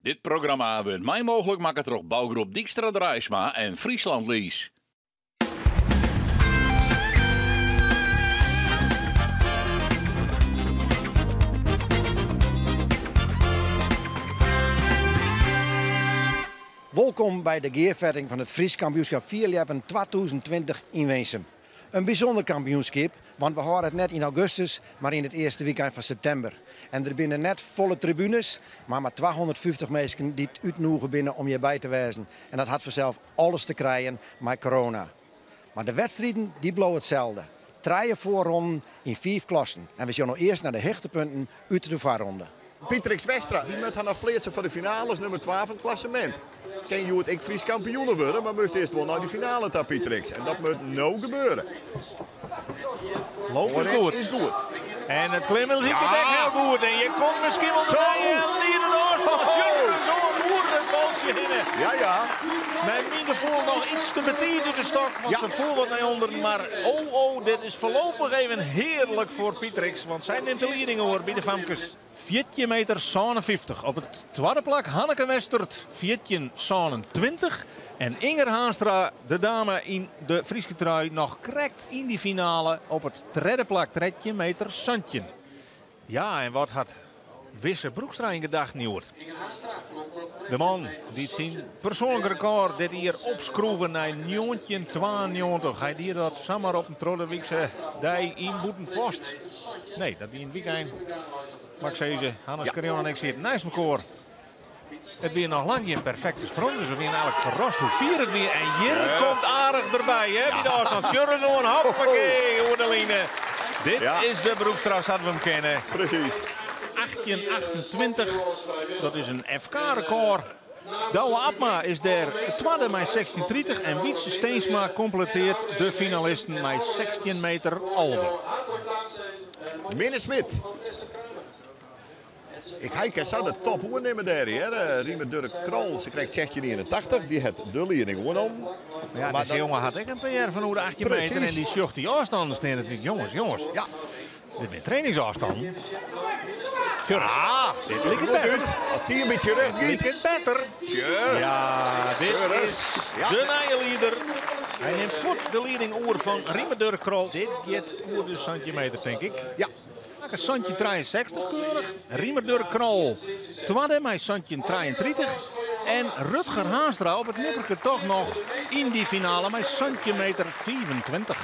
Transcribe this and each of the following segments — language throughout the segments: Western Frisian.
Dit programma wurdt mei mooglik makke troch Bouwgroep Dykstra Draisma en Friesland Lease. Wolkom by de gearfetting fan it Frysk kampioenskip fierljeppen 2020 yn Winsum. In bysûnder kampioenskip, want we hâlde it net yn augustus, mar yn it earste wykein fan septimber. En der binne net folle tribunes, mar mar 250 minsken dy't útnûge binne om hjirby te wêzen. En dat hat fansels alles te krijen mei corona. Mar de wedstriden dy bliuwe itselde. Trije foarronden yn fiif klassen. En we sjogge no earst nei de hichtepunten út de foarronde. Pietrix Westra, dy moat har noch pleatse foar de finales, nummer twa fan it klassemint. Kin hjoed ek Frysk kampioene wurde, mar moast earst wol nei dy finale ta, Pietrix. En dat moat no gebeure. Loop is goed. Is goed. En it klimmen liket ek hiel goed. En je komt miskien wol de nije liedende ôfstân. Oer it baltsje hinne. Ja, ja. Nei myn gefoel noch iets te betiid út de stok, want ze foel wat nei ûnderen. Mar oh, oh, dit is foarlopich even hearlik foar Pietrix, want sy nimt de lieding oer by de famkes. 14 meter 57. Op it twadde plak Hanneke Westert, 14,27. En Inger Haanstra, de dame yn de Fryske trui, noch krekt yn dy finale op it tredde plak, 13 meter 17. Ja, en wat hat Wisse Broekstra yn gedachten hjoed? De man dy't syn persoanlik rekôr dit jier opskroeve nei 1992. Hy die dat samar op in trochdewiekse dei yn Bûtenpost. Nee, dat wie yn it wykein. Mar ik sizze, Hannes Carrion en ik sieten neist mekoar. It wie noch lang gjin perfekte sprong, dus we wiene eigentlik ferrast hoe fier it wie. En hjir komt aardich derby, hè, by de ôfstân. Sjoch ris oan, hoppakee, oer de line. Dit is de Broekstra sa't we him kenne. Precies. 1828, dat is in FK-rekôr. Douwe Abma is dêr twadde mei 16,30 en Wietse Steensma kompleteart de finalisten mei 16 meter 11. Minne Smit. Ik hy kin sa de top oernimme dêr, hear. Riemer Durk Krol, se krijt 16,81. Dy hat de lieding oernommen. Ja, maar dizze jonge hat ek in PR fan oer de 18 meter en dy sjocht dy ôfstannen stean en tinkt, jonges, jonges. Ja. Dit binne trainingsôfstannen. Sjoch, ah, dit liket goed better. út. As dy in bytsje rjocht giet. Liket better. Sjoch. Ja, dit is Ja. de nije lieder. Hy nimt fuort de lieding oer fan Riemer Durk Krol. Dit giet oer de 17 meter, tink ik. Ja. Makke 1763 keurich. Riemer Durk Krol twadde mei 1733. En Rutger Haanstra op it nipperke toch noch yn dy finale mei 17 meter 25.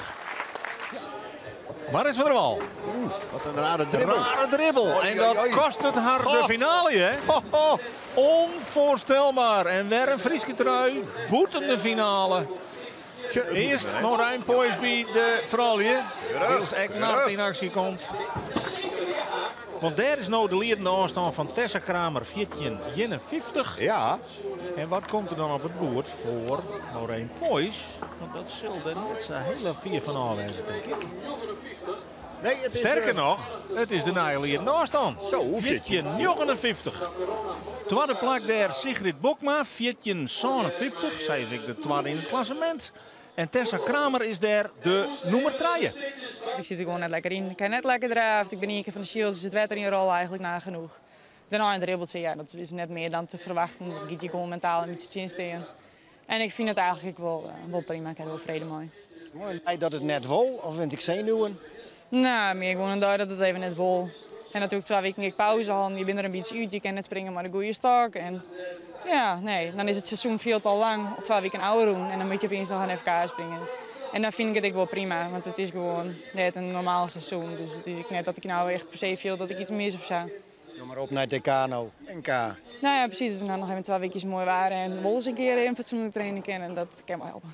Marrit van der Wal. Oeh, wat in rare dribbel. Rare dribbel. Oei, En dat oei, oei. kostet har de Goh. finale, hè? Ho, ho. Onvoorstelbaar. En wer in Fryske trui bûten de finale. Sjoch, it Earst hoecht net. Maureen Poijs by de froulju. Terug, Wylst ek Nart terug. yn aksje komt. Want dêr is no de liedende ôfstân fan Tessa Kramer 14,51. Ja. En wat komt der dan op it boerd foar Maureen Poijs? Want dat sil der net sa hiele fier fan ôf wêze, tink ik. Nee, it is, Sterker eh, noch, it is de nije liedende ôfstân. Zo, 14,59. Twadde plak dêr Sigrid Bokma, 14,57. Sy is ek de twadde yn it klassemint. En Tessa Kramer is dêr de nûmer trije. Ik sit der gewoan net lekker yn. Ik ha net lekker draafd. Ik bin ien kear fan de shields it wetter yn rôle eigentlik nagenoeg. Dêrnei in dribbeltsje, ja, dat is net mear dan te ferwachten. Dat giet je gewoan mentaal in bytsje tsjinstean. En ik fyn it eigentlik ek wol prima. Ik ha der wol frede mei. Moai dat it net wol, of wint ik senuwen? Nou, mear gewoan in dei dat it even net wol. En natuerlik 2 wiken ek pauze hân. Je binne der in bytsje út, je kinne net springe mei de goede stok. En ja, nee, dan is it seizoen fielt al lang, al 2 wiken ôfrûn. En dan moat je opiens noch in FK springe. En dan fyn ik it ek wol prima, want it is gewoan net in normaal seizoen. Dus it is ek net dat ik nou echt per se fiel dat ik iets mis of sa. Doe mar op nei it EK no, NK. Nou ja, precies. Dus we noch even 2 wykjes moai waar en wol ris in kear even fatsoenlik trainen kinne. En dat kin wol helpe.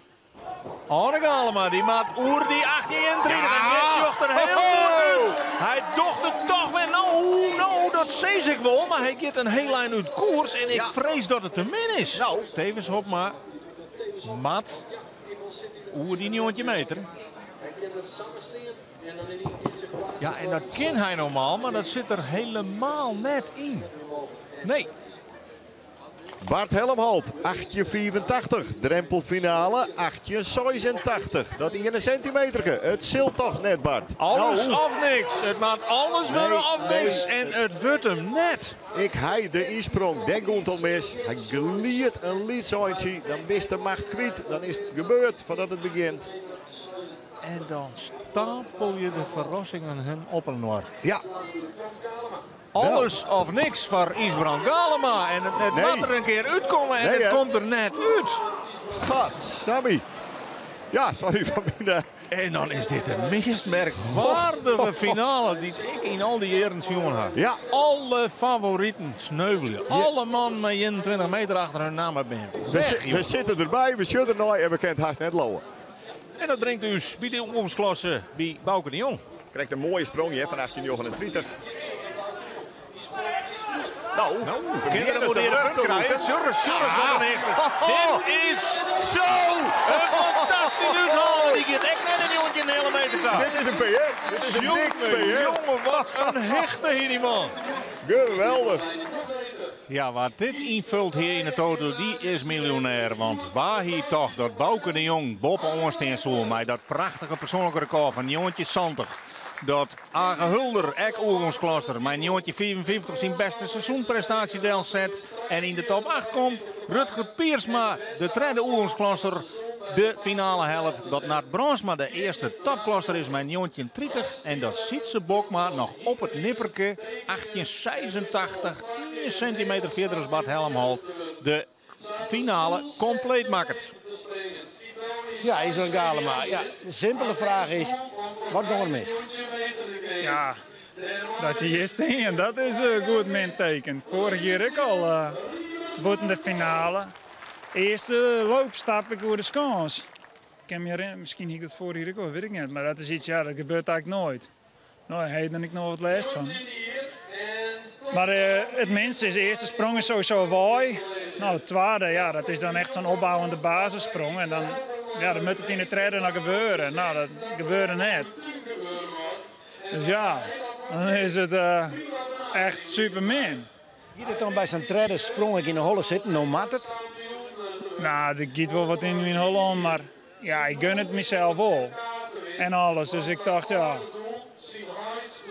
Arne Galema, dy moat oer dy 1831 en dit sjocht der hiel goed út. Hy docht it toch wer. No, no, dat sis ik wol, mar hy giet in hiel ein út koers en ik frees dat it te min is. Nou. Tevens Hopma moat oer dy 19 meter. Ja, en dat kin hy normaal, mar dat sit der helemaal net yn. Nee. Bart Helmholt, 1885. Drempelfinale, 1886. Dat iene sintimeterke. It sil toch net, Bart? Alles Nou. of niks. It moat alles wurde Nee, of niks. nee. En it wurdt him net. Ik hei de ynsprong, dêr giet al mis. Hy glidet in lyts eintsje, dan bist de macht kwyt. Dan is it gebeurd foardat it begjint. En dan stapelje de ferrassingen him op inoar. Ja. Alles of niks foar Ysbrand Galema. En it Nee. moat der in kear útkomme en Nee, it hè? komt der net út. God, Sammy. Ja, sorry foar myn... En dan is dit de meast merkwaardige finale dy't ik yn al dy jierren sjoen ha. Ja. Alle favoriten sneuvelje. Alle mannen mei 21 meter achter hun namme binne We weg, we joh. sitte derby, we sjogge dernei en we kinne it hast net leauwe. En dat bringt ús by de oergongsklasse by Bauke de Jong. Krijgt in moaie sprong hè, fan 1839. Nou, Nou, we kinderen beginnen moeten te hier een punt terug te krijgen. roepen. Sjurres, Sjurres, wat een hechte. Dit is Zo! een fantastisch uithalen. Die gaat echt net een jongetje een hele meter ta. Dit is in PR. Dit is in dik Jongen, PR. jongen, wat in hechte hier die man. Geweldig. Ja, wat dit ynfult hjir yn de Toto, dy is miljonair. Want wa hie tocht dat Bauke de Jong boppe-oan stean soe mei dat prachtige persoanlike rekôr fan 1970. Dat Age Hulder, ek oergongsklasser, mei 1955 syn bêste seizoenprestaasje delset en yn de top 8 komt. Rutger Piersma, de tredde oergongsklasser, de finale hellet. Dat Nard Brandsma de earste topklasser is mei 1930 en dat Sytse Bokma noch op it nipperke 1886, 1 sintimeter fierder as Bart Helmholt, de finale kompleet makket. Ja, Ysbrand Galema. Ja, de simpele fraach is, wat giet der mis? Ja, dat je hier staan, dat is in goed min teken. Foarich jier ek al bûten de finale. Earste loop stap ik oer de skâns. Ik kin my herinnerje, miskien hie ik dat foarich jier ek al, wit ik net. Mar dat is yts, ja, dat gebeurt eigentlik noait. No, dêr ha ik noch wat lêst fan. Mar it minste is, de earste sprong is sowieso wei. No, de twadde, ja, dat is dan echt sa'n opbouwende basissprong. En dan, ja, dan moat it yn de tredde noch gebeuren. No, dat gebeurde net. Dus ja, dan is it echt super min. Giet it dan by sa'n tredde sprong ek yn de holle sitten, no moat it? No, der giet wol wat yn myn holle om, mar ja, ik gun it mysels wol. En alles, dus ik tocht, ja,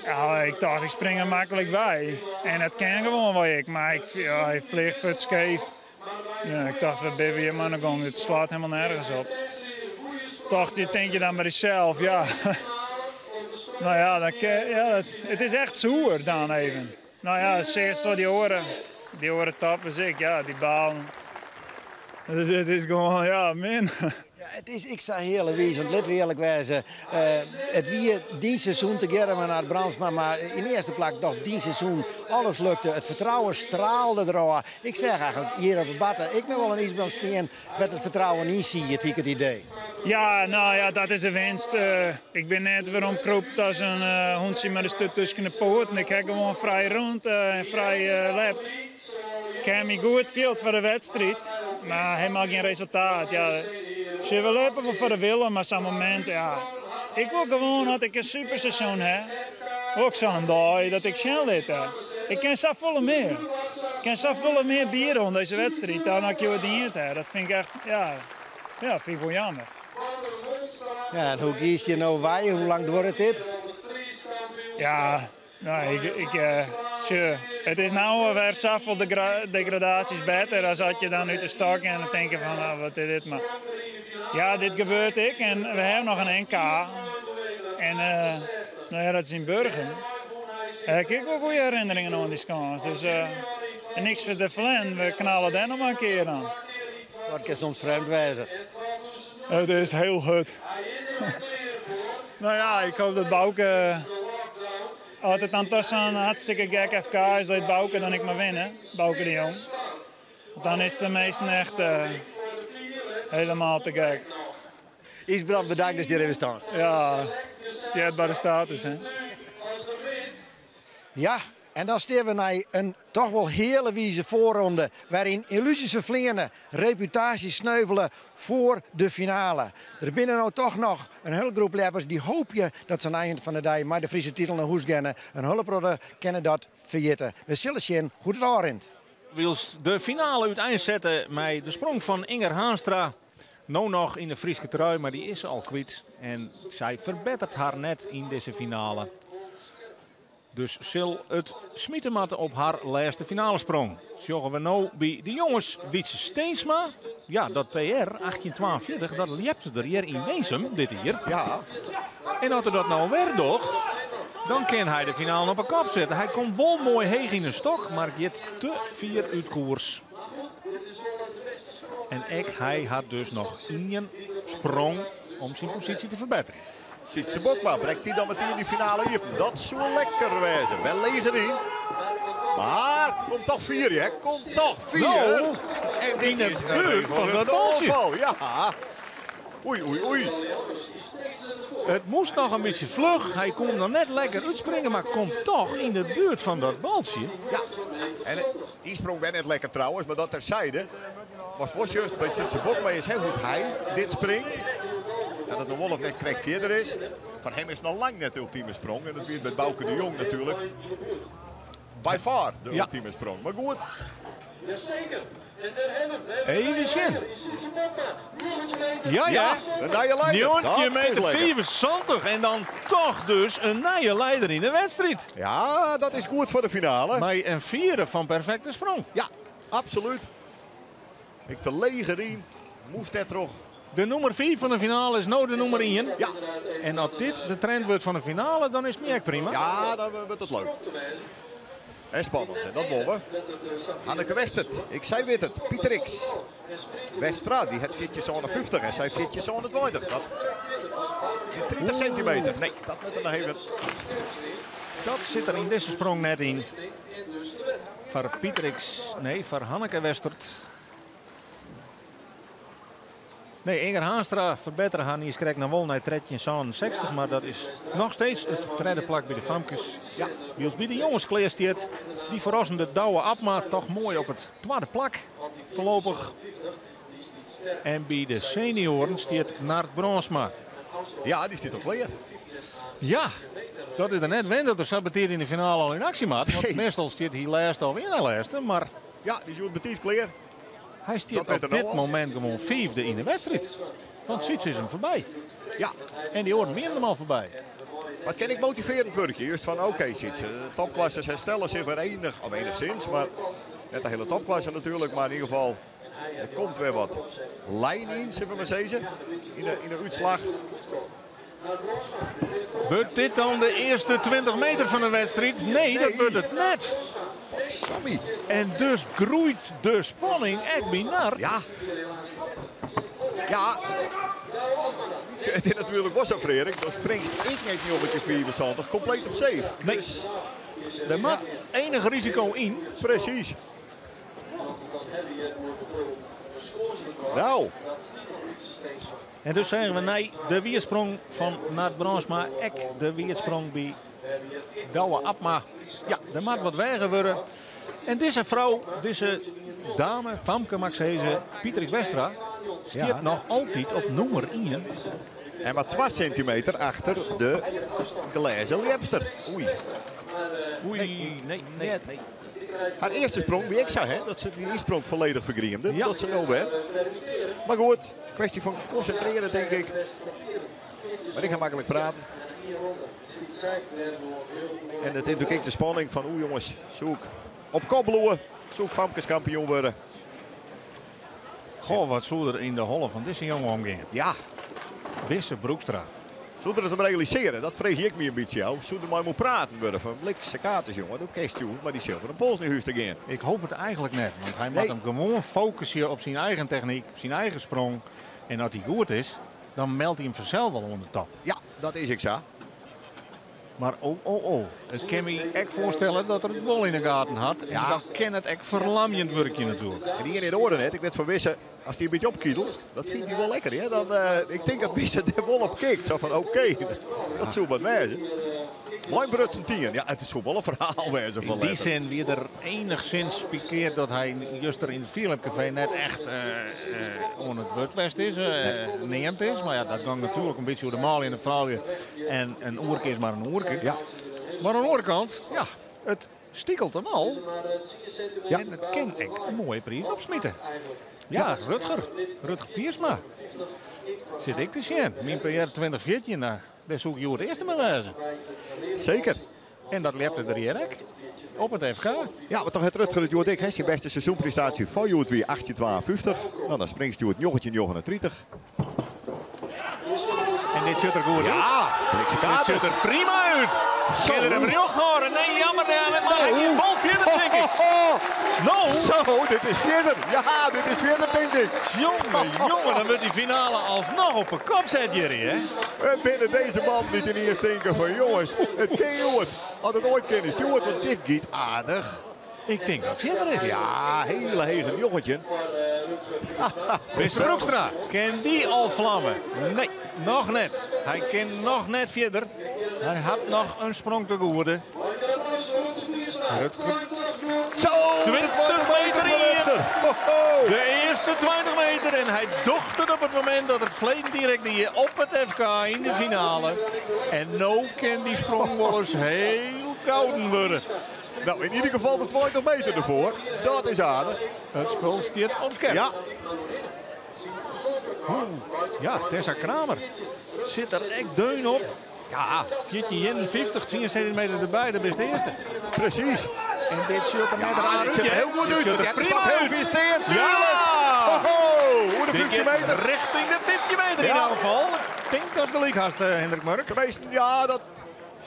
ja, ik tocht, ik spring der maklik by. En dat kin gewoan wol ek, mar ik, ja, hy fleach fuort skeef. Ja, ik tocht, wat binne we hjir mei oan de gong? Dit slacht hielendal nergens op. Tocht, je tink je dan by dysels, ja. No ja, dan kin, ja, dat, it is echt soer dan even. No ja, seachst wol dy oare, dy oare toppers ek, ja, dy balen. Dus it is gewoan, ja, min. Ja, it is ek sa heale wiis, want lit we earlik wêze. It wie dyn seizoen tegearre mei Nard Brandsma, mar yn earste plak dochs dyn seizoen. Alles lukte, it fertrouwen straalde derôf. Ik seach eigentlik hjir op de batte, ik noch wol in Ysbrand stean wêr't it fertrouwen yn siet, hie ik it idee. Ja, no ja, dat is de winst. Ik bin net weromkrûpt as in hûntsje mei de sturt tusken de poaten. Ik ha gewoan frij rûn en frij lept. Ik ha my goed field foar de wedstriid, mar hielendal gjin resultaat. Ja, se we lope wol foar de wille, mar sa'n momint, ja. Ik wol gewoan dat ik in superseizoen ha. Ek sa'n dei dat ik sjen lit. Ik kin safolle mear. Ik kin safolle mear biede oan dizze wedstriid dan ik hjoed dien ha. Dat fyn ik echt, ja, ja, fyn ik wol jammer. Ja, en hoe giest hjir no wei? Hoe lang duorret dit? Ja, no, ik, sjoch, it is no wer safolle degradaasjes better as as je dan út de stok en dan tinke fan, no, wat is dit? Mar ja, dit gebeurt ek en we hawwe noch in NK. En no ja, dat is yn Burgum. Ik ha wol goede herinneringen oan dy skâns. Dus en niks foar de flen, we knalle dêr noch mar in kear oan. Wat kin soms frjemd wêze. It is hiel hurd. No ja, ik hoopje dat Bauke altyd dan toch sa'n hartstikke gek FK is, dat Bauke dan ek mar winne, Bauke de Jong. Want dan is it de measten echt hielendal te gek. Ysbrand, bedankt dat je hjir even stean. Ja, heart by de status, hè. Ja, en dan steane we nei in dochs wol hiele wize foarronde wêryn't yllúzjes ferfleane, reputaasjes sneuvele foar de finale. Der binne no dochs noch in hiele groep ljeppers dy't hoopje dat se oan it ein fan de dei mei de Fryske titel nei hûs geane. In hiele protte kinne dat ferjitte. We sille sjen hoe't it ôfrint. Wylst de finale úteinsette mei de sprong fan Inger Haanstra. No noch yn de Fryske trui, mar dy is se al kwyt. En sy ferbettert har net yn dizze finale. Dus sil it smite moatte op har lêste finalesprong. Sjogge we no by de jonges Wytse Steensma. Ja, dat PR 1842, dat ljepte er hjir yn Winsum dit jier. Ja. En as er dat no wer docht, dan kin hy de finale op 'e kop sette. Hy komt wol moai heech yn 'e stok, mar giet te fier út koers. En ek hy hat dus noch ien sprong om syn posysje te ferbetterjen. Sytse Bokma brekt dy dan metien dy finale iepen. Dat soe lekker wêze. Wer leger yn. Mar komt toch fier, hè? Komt toch fier. No, en dit yn de is een buert fan dat regelrechte baltsje. oanfal. Ja. Oei, oei, oei. It moast noch in bytsje fluch. Hy koe noch net lekker útspringe, mar komt toch yn de buert fan dat baltsje. Ja, en dy sprong wer net lekker trouwens, mar dat terzijde. Was het was juist by Sytse Bokma is, hè, hoe't hy dit springt. Dat it noch wol of net krekt fierder is. Foar him is it noch lang net de ultieme sprong. En dat wie by Bauke de Jong natuerlik by far de ultieme sprong. Mar goed. Even sjen. Ja, ja. Een nije leider. 19 Dat is meter lekker. 75 en dan toch dus in nije leider yn de wedstriid. Ja, dat is goed foar de finale. Mei in fiere fan perfekte sprong. Ja, absoluut. Ik te leger yn. Moast net troch. De nûmer 5 fan de finale is no de nûmer 1. Ja. En as dit de trend wurdt fan de finale, dan is it my ek prima. Ja, dan wurdt it leuk. En spannend, en dat wolle we. Hanneke Westert, ik sy wit it. Pieter X. Westra, dy hat 1450 en sy 1420. Dat, die 30 centimeter. Nee, dat moat der noch even. Dat sit der yn dizze sprong net yn. Foar Pieter X, nee, foar Hanneke Westert. Nee, Inger Haanstra ferbettere har niiskrekt noch wol nei 1367, mar dat is noch steeds it tredde plak by de famkes. Ja. Wylst by de jonges klear stiet dy ferrassende Douwe Abma toch moai op it twadde plak foarlopich. En by de senioaren stiet Nard Brânsma. Ja, dy stiet al klear. Ja, dat is der net wend dat er sa betiid yn de finale al yn aksje moat. Want Nee. meastal stiet hy lêste of ien nei lêste, mar Ja, dy is hjoed betiid klear. hy stiet Dat weet op er nou dit al. momint gewoan fiifde yn de wedstriid. Want Sytse is him foarby. Ja, En dy oaren wiene him al foarby. maar it kin ek motivearjend wurkje. Juist fan, oké, Sytse, de topklassers herstelle sich wer enig, of enigszins, mar net de hiele topklasse natuerlik, mar yn ieder gefal, der komt wer wat lijn yn, sille we mar sizze, yn de útslach. Wurdt dit dan de earste 20 meter fan de wedstriid? Nee, dat Nee. wurdt it net. Sammy. En dus groeit de spanning ek by Nard. Ja. Ja. Het is natuerlik wol sa, Frederik. Dan springt ik net 1974 kompleet op safe. Nee. Dus, Der moat enich risiko yn. precies. Nou, En dus seagen we nei de wiersprong fan Nard Brânsma, ek de wiersprong by Douwe Abma. Ja, der moat wat weage wurde. En dizze frou, dizze dame, famke mag ik sizze, Pieter Westra, stiet Ja. noch altyd op nûmer 1. en mar 2 centimeter achter de glêzen ljepster. Oei. Oei, Nee, ik nee, nee, net. nee. Har earste sprong wie ek sa, hè? Dat se dy ynsprong folledich fergriemde. Ja. Dat se no wer. Mar goed, kwestje fan konsintrearje, tink ik. Mar ik ga maklik prate. En it is natuerlik ek de spanning fan, oeh jonges, soe ik op kop bliuwe, soe ik famkeskampioen wurde. Goh, wat soe der yn de holle fan dizze jonge omgean? Ja, Wisse Broekstra. soe er it him realisearje? Dat freegje ik my in bytsje ôf. Soe der mei him praten wurde fan blikse kaarten, jonge, do kinst hjoed mei dy sulveren pols nei hûs te gean. Ik hoopje it eigentlik net, want hy moat Nee. him gewoan fokusje op syn eigen technyk, op syn eigen sprong. En as hy goed is, dan meldt hy him fansels wol oan de top. Ja, dat is ek sa. Mar oh, oh, oh. It kin my ek foarstelle dat er it wol yn de gaten hat. En Ja. dan kin it ek ferlamjend wurkje natuerlik. En dy yn de oaren net, ik wit fan Wisse, as dy in bytsje opkiedelst, dat fynt hy wol lekker. Hè? Dan, ik tink dat Wisse der wol op kikt. Sa fan, oké, dat soe wat wêze. Moai brutsen tien. Ja, it soe wol in ferhaal wêze fan Yn dy letter. sin wie er enigszins pikeard dat hy juster yn it Philip Café net echt oan it wurd west is, neamd is. Mar ja, dat gie natuerlik in bytsje oer de manlju en de froulju. En in oerke is mar in oerke. Ja. Mar oan de oare kant, ja, it Stikelt him al. En it kin ek in moaie priis opsmite. Ja, Rutger. Rutger Piersma. Sit ik te sjen. Myn PR 2014, nou, dêr soe ik hjoed earste mei wêze. Seker. En dat ljepte der hjir ek. Op it FK. Ja, mar toch hat Rutger it hjoed ek. Hè? Syn bêste seizoenprestaasje fan hjoed wie 1852. No, dan springst hjoed 1939. En dit sjocht der goed út. Ja, Dit sjocht der prima út. Kin er him rjocht hâlde? Nee, jammer. Maar hy giet wol fierder, tink ik. No. Zo, dit is fierder. Ja, dit is fierder, tink ik. Jonge, jonge, dan wurdt dy finale alsnoch op 'e kop set hjir, hè? It binne dizze mannen dy't yniens tinke fan jonges, it kin hjoed. As it oait kin is hjoed, want dit giet aardich. Ik tink dat fierder is. Ja, hiele hege njoggentjin. Wisse Broekstra, kin dy al flamme? Nee, noch net. Hy kin noch net fierder. Hy hat noch in sprong te goede. Rutger. Zo, 20 meter hier. De earste 20 meter en hy docht it op it momint dat er ferleden direkt die op it FK yn de finale. En no kin dy sprong wolris hiel gouden wurde. Nou, in ieder geval de 20 meter ervoor. Dat is aardich. It spul stiet op skerp. Ja. Ja, Tessa Kramer sit der ek deun op. Ja, 14,51, 10 centimeter derby, dan bist de earste. Presys. En dit sjocht der net Ja, raar dit út. sjocht er hiel goed Dit út. sjocht Het der prima staat heel uit. veel steen. Ja! Ho, ho, oer de Dit 15 giet meter. richting de 15 meter yn Ja. elk gefal. Ik tink dat gelyk hast, Hendrik Murk. Geweest, ja, dat.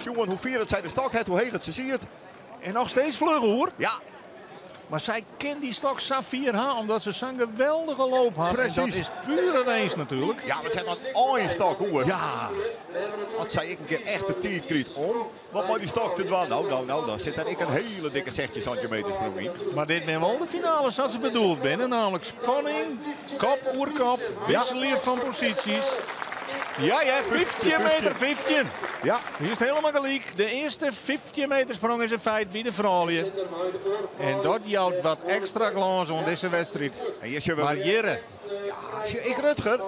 Sjoen hoe fier it sy de stok hat, hoe heech it se siet. En noch steeds fluch hoor. Ja, Mar sy kin dy stok sa fier ha, omdat se sa'n geweldige loop hat. En dat Presys. is pure winst natuerlik. Ja, mar it sit noch in stok oer. Ja. As sy ek in kear echt de tiid kriget om wat mei dy stok te dwaan. No, no, no, dan sit der ek in hiele dikke 16 centimeter sprong yn. Mar dit binne wol de finales sa't se bedoeld binne. Namelijk spanning, kop oer kop, wikselje fan posysjes. Ja, ja, 15 meter, 15. Ja. Hier is it hielendal gelyk. De earste 15 meter sprong is in feit by de froulju. En dat jout wat ekstra glâns oan dizze wedstriid. En hjir sjogge we Mar hjirre. Ja, sjoch, ek Rutger.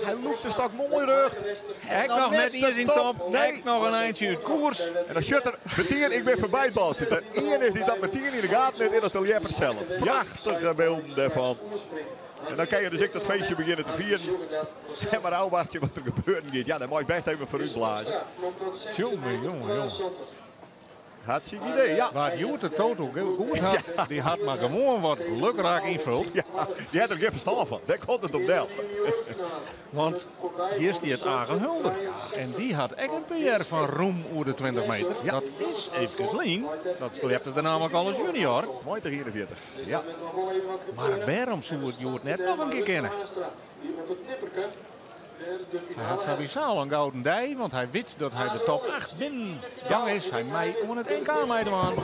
Hy lûkt de stok moai rjocht. Ek noch net iens yn top. Nee. Ek noch in eintsje út koers. En dan sjocht er metien, ik bin foarby it bal sitten. Ien is dy't dat metien yn de gaten hat, is dat de ljepper sels. Prachtige bylden dêrfan. En dan kin je dus ek dat feestje begjinne te fieren. En mar ôfwachtsje wat der gebeuren giet. Ja, dan mei ik bêst even foarút blaze. Jonge, jonge, jonge. Hartstikke idee, ja. Wa't hjoed de toto goed hat, dy hat mar gewoan wat lukraak ynfuld. Ja, dy hat der gjin ferstân fan. Dêr komt it op del. Want hjir stiet Age Hulder. En dy hat ek in PR fan rûm oer de 20 meter. Ja. Dat is eefkes lyn. Dat ljepte er namelijk al as junior. 2041, ja. Mar wêrom soe it hjoed net noch in kear kinne? Hy hat sawiesa al in gouden dei, want hy wit dat hy de top 8 binnen gong is. Hy mei oan it NK meidwaan.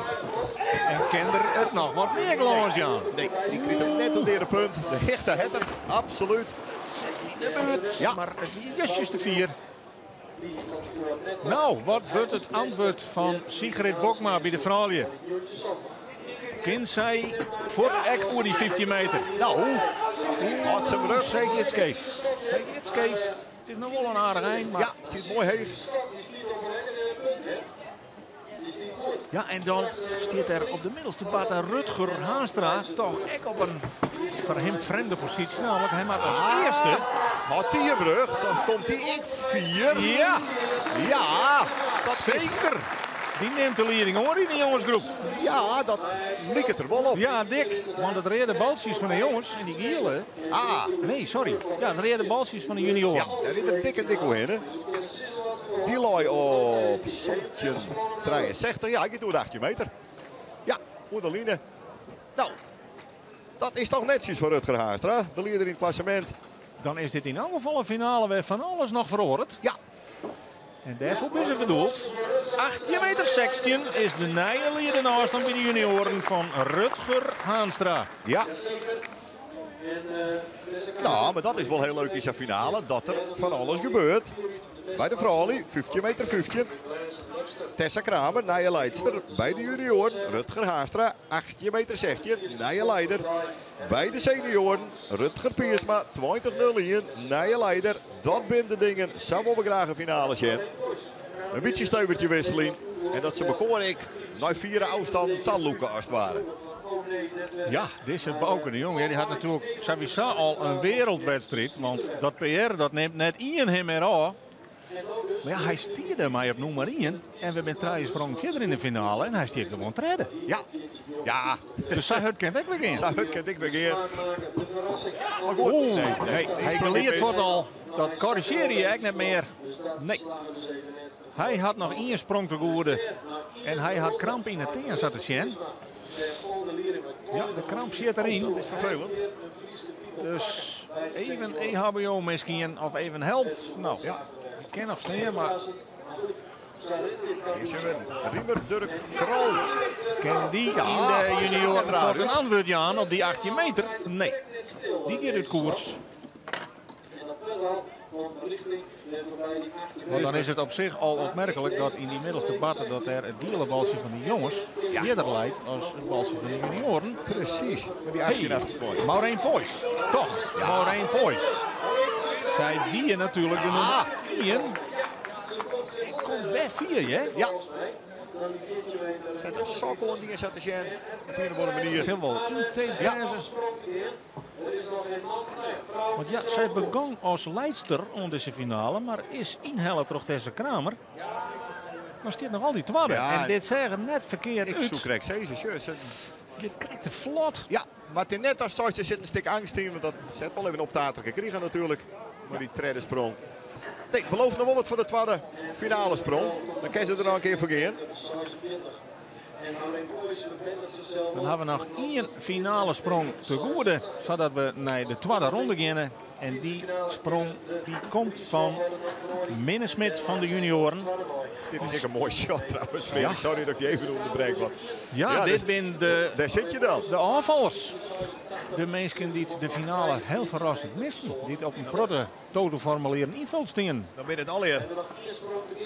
En kin er it noch wat mear glâns jaan. Nee, dy kriget him net oan de punt. De hichte hat er, absolút. It sit yn de buert, Ja. mar it wie justjes te fier. No, wat wurdt it antwurd fan Sigrid Bokma by de froulju? Kin sy fuort ek oer dy 15 meter? No, hâldt se rug. Sy giet skeef. Sy giet skeef. It is noch wol in aardich ein, mar Ja, sit moai heech. Ja, en dan stiet der op de middelste barte Rutger Haanstra toch ek op in foar him frjemde posysje. Namelijk, hy moat as earste. Hâldt dy him rjocht, dan komt dy ek fier. Ja. Ja, dat is Zeker. Dy nimt de lieding oer yn de jongesgroep. Ja, dat liket der wol op. Ja, dik. Want it reade baltsjes fan de jonges en dy giele. Ah. Nee, sorry. Ja, de reade baltsjes fan de junioaren. Ja, dêr rint er dik en dik oerhinne. Dy lei op 17,63. Ja, hy giet oer de 18 meter. Ja, oer de line. No, dat is toch netsjes foar Rutger Haanstra, de lieder yn it klassemint. Dan is dit yn elk gefal in finale wêr fan alles noch feroaret. Ja. En dêrfoar binne se bedoeld. 18 meter 16 is de nije liedende ôfstân by de junioaren fan Rutger Haanstra. Ja. No, mar dat is wol hiel leuk yn sa'n finale, dat der fan alles gebeurt. By de froulju, 15 meter 15. Tessa Kramer, nije liedster. By de junioaren, Rutger Haanstra, 18 meter 16, nije lieder. By de senioaren, Rutger Piersma, 20-01, nije lieder. Dat binne de dingen, sa wolle we graach in finale sjen. In bytsje stuivertje wisseling. En dat se mekoar ek Nei fiere ôfstannen ta lûke as it ware. Ja, dizze Bauke de Jong, ja, dy hat natuerlik sawiesa al in wereldwedstriid. Want dat PR dat nimt net ien him mear ôf. Mar ja, hy stie dêrmei op nûmer ien. En we binne trije sprongen fierder yn de finale en hy stiet gewoan tredde. Ja, ja. Dus sa hurd kin it ek wer gean. Sa hurd kin it ek wer gean. Maar goed, Oeh, nee, nee, nee, die hy sprong geliet mis. fuort al. Dat korrigearje je ek net mear. Nee. Hy hat noch ien sprong te goede. En hy hat kramp yn 'e tean, sa te sjen. Ja, de kramp sit deryn. Dat is ferfelend. Dus even EHBO miskien, of even help. No, Ja. ik kin noch stean, mar Hier zien we Riemer Durk Krol. Kin dy Ja, yn de junioren net raar fuort in út. antwurd jaan op dy 18 meter? Nee, dy giet út koers. Want dan is it op sich al opmerklik dat yn dy middelste batte dat dêr it giele baltsje fan de jonges earder leit as it baltsje fan de junioren. Presys, fan dy Hey, 1828. Maureen Poys. Toch, Maureen Poys. Sy wie natuerlik de nûmer ien. En komt wer fier, hè? Ja. Set in sokkel oan dy en sa te sjen. Op ien of oare manier. Sil wol yntaped wêze. Want ja, sy begûn as leidster oan dizze finale, mar is ynhelle troch Tessa Kramer. Mar stiet noch altyd twadde. Ja, en dit seach der net ferkeard Ik út. soe krekt sizze, sjoch, se Giet krekt te flot. Ja, mar it is net as seist, der sit in stik eangst yn, want dat set wol even op taterke krigen natuerlik. Mar dy tredde sprong. Nee, belooft noch wol wat foar de twadde finale sprong. Dan kin se der noch in kear foar gean. Dan hawwe we noch ien finale sprong te goede, foardat we nei de twadde ronde geane. En dy sprong dy komt fan Minne Smit fan de junioren. Dit is ek in moai shot trouwens, Frederik. Sorry dat ik dy even ûnderbrek. Want Ja, Ja, dit dus binne de, dêr sit je dan. de ôffallers. De minsken dy't de finale hiel ferrassend misten. Dy't op in protte totoformulieren ynfuld stean. Dan binne it allegear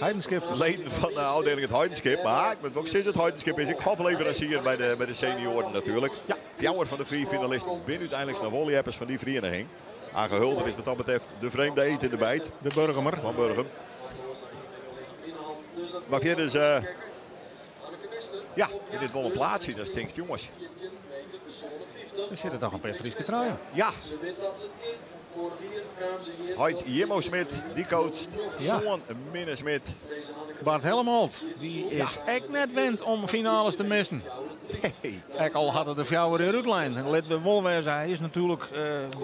Heidenskipsters. leden fan de ôfdieling it Heidenskip. Mar ik moat wol sizze, it Heidenskip is ek hofleveransier by de senioaren natuerlik. Ja. Fjouwer fan de fiif finalisten binne úteinlik noch wol ljeppers fan dy ferieniging. Age Hulder is wat dat betreft de vreemde eend in de bijt. De Burgumer. Van Burgum. Maar verder is, ja, dit wol in plaatsje, dat stinkt jongens. Er zitten toch een paar Fryske truien. Ja. Heit Jimmo Smit, die coacht. Ja. Zoon Minne Smit. Bart Helmholt, die is echt net wend om finales te missen. Nee. Ek al hat it de fjouwer in rútlijn. Litte we wol wêze, hy is natuerlik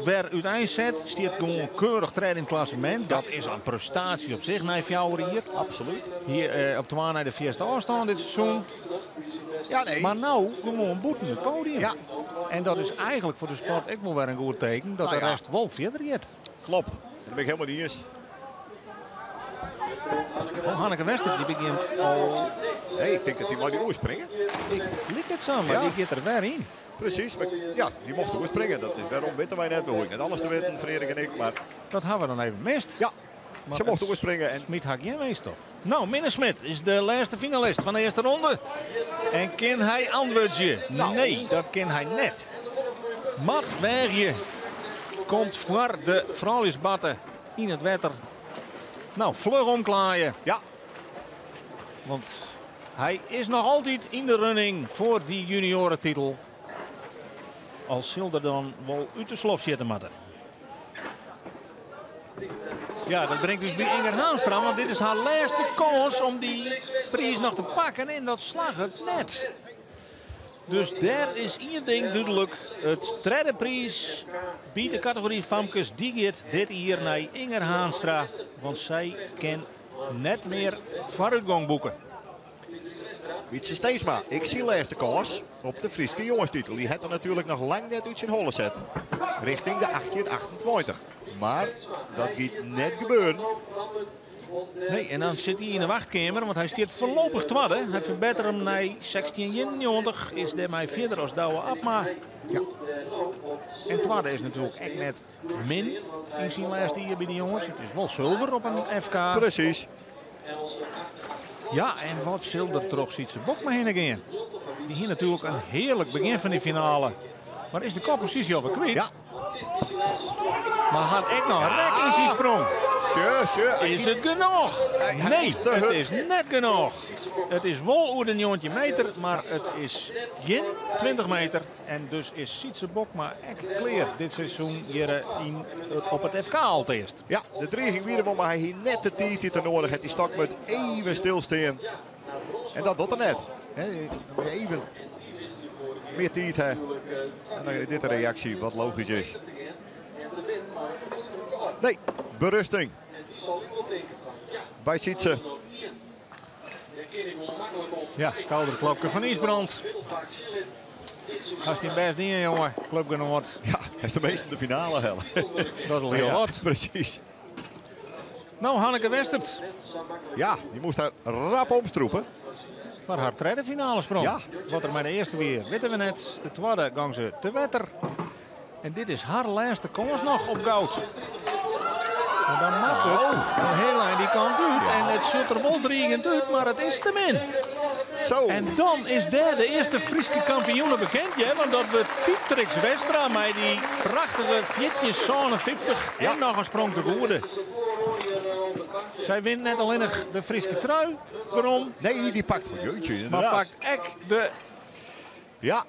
wer úteinset. Stiet gewoan keurich tredde yn it klassemint. Dat is in prestaasje op sich nei fjouwer jier. Absoluut. Hjir op twa nei de fierste ôfstân dit seizoen. Ja, nee. Mar no gewoan bûten it podium. Ja. En dat is eigentlik foar de sport ek wol wer in goed teken. Dat Nou de ja. rest wol fierder giet. Klopt. Daar ben ik helemaal niet eens. Oh, Hanneke Wester die begjint al. Nee, ik denk dat die man die oerspringen. Ik liek it sa, mar Ja. dy giet der wer yn. Presys, mar ja, dy mocht oerspringe. Dat is wêrom witte wy net. We hoege net alles te witten, Frederik en ik. Mar Dat hawwe we dan even mist. ja, Maar se mocht it oerspringe. En Smit hat gjin winst op. Nou, Minne Smit is de lêste finalist fan de earste ronde. En kin hy antwurdzje? Nou. Nee, dat kin hy net. Mat Weagje komt foar de frouljusbatte yn it wetter. Nou, fluch omklaaie. Ja. Want hy is noch altyd yn de running foar dy juniorentitel. Al sil er dan wol út de slof sitte moatte. Ja, dat bringt dus by Inger Haanstra, want dit is har lêste kâns om dy priis noch te pakken en dat slagget net. Dus dêr is ien ding dúdlik. It tredde priis by de kategory famkes, dy giet dit jier nei Inger Haanstra. Want sy kin net mear foarútgong boeke. Wietse Steensma, ik zie lêste kâns op de Fryske jongestitel. Dy hat er natuerlik noch lang net út syn holle setten. Richting de 1828. Mar dat giet net gebeuren. Nee, en dan sit hy yn de wachtkeamer, want hy stiet foarlopich twadde. Hy ferbetteret him nei 1691, is dêrmei fierder as Douwe Abma. Ja. En twadde is natuerlik ek net min yn syn lêste jier by de jonges. It is wol sulver op in FK. Presys. Ja, en wat sil der troch Sytse Bokma hinne gean? Dy hie natuerlik in hearlik begjin fan dy finale. Mar is de kopposysje alwer kwyt? Ja. Mar hat ek noch rek yn syn sprong. Is it genôch? Nee, it is net genôch. It is wol oer de 19 meter, mar it is gjin 20 meter. En dus is Sytse Bokma ek klear dit seizoen hjir yn, op it FK alteast. Ja, de driging wie der wol, mar hy hie net de tiid dy't er noadich hat. Dy stok moat even stilstean. En dat docht er net. Even mear tiid ha. En dan is dit de reaksje, wat logysk is. Nee, berusting. By Sytse. Ja, skouderklopke fan Ysbrand. Hast dyn bêst dien, jonge, klupgenoat. Ja, hast de measten de finale helle. Dat is al hiel wat. Precies. Nou, Hanneke Westert. Ja, die moest daar rap omstroepen. Foar har tredde finale sprong. Ja. Wat der mei de earste wie, witte we net. De twadde gong se te wetter. En dit is har lêste kâns noch op goud. En dan moat it in hiel ein dy kant út. En it sjocht der wol driigjend út, mar it is te min. Zo. En dan is dêr de earste Fryske kampioene bekend, ja, want dat wurdt Pietrix Westra mei dy prachtige 14,57 en noch in sprong te goede. Sy wint net allinnich de Fryske trui werom. Nee, dy pakt jeetje, Mar inderdaad. pakt ek de Ja.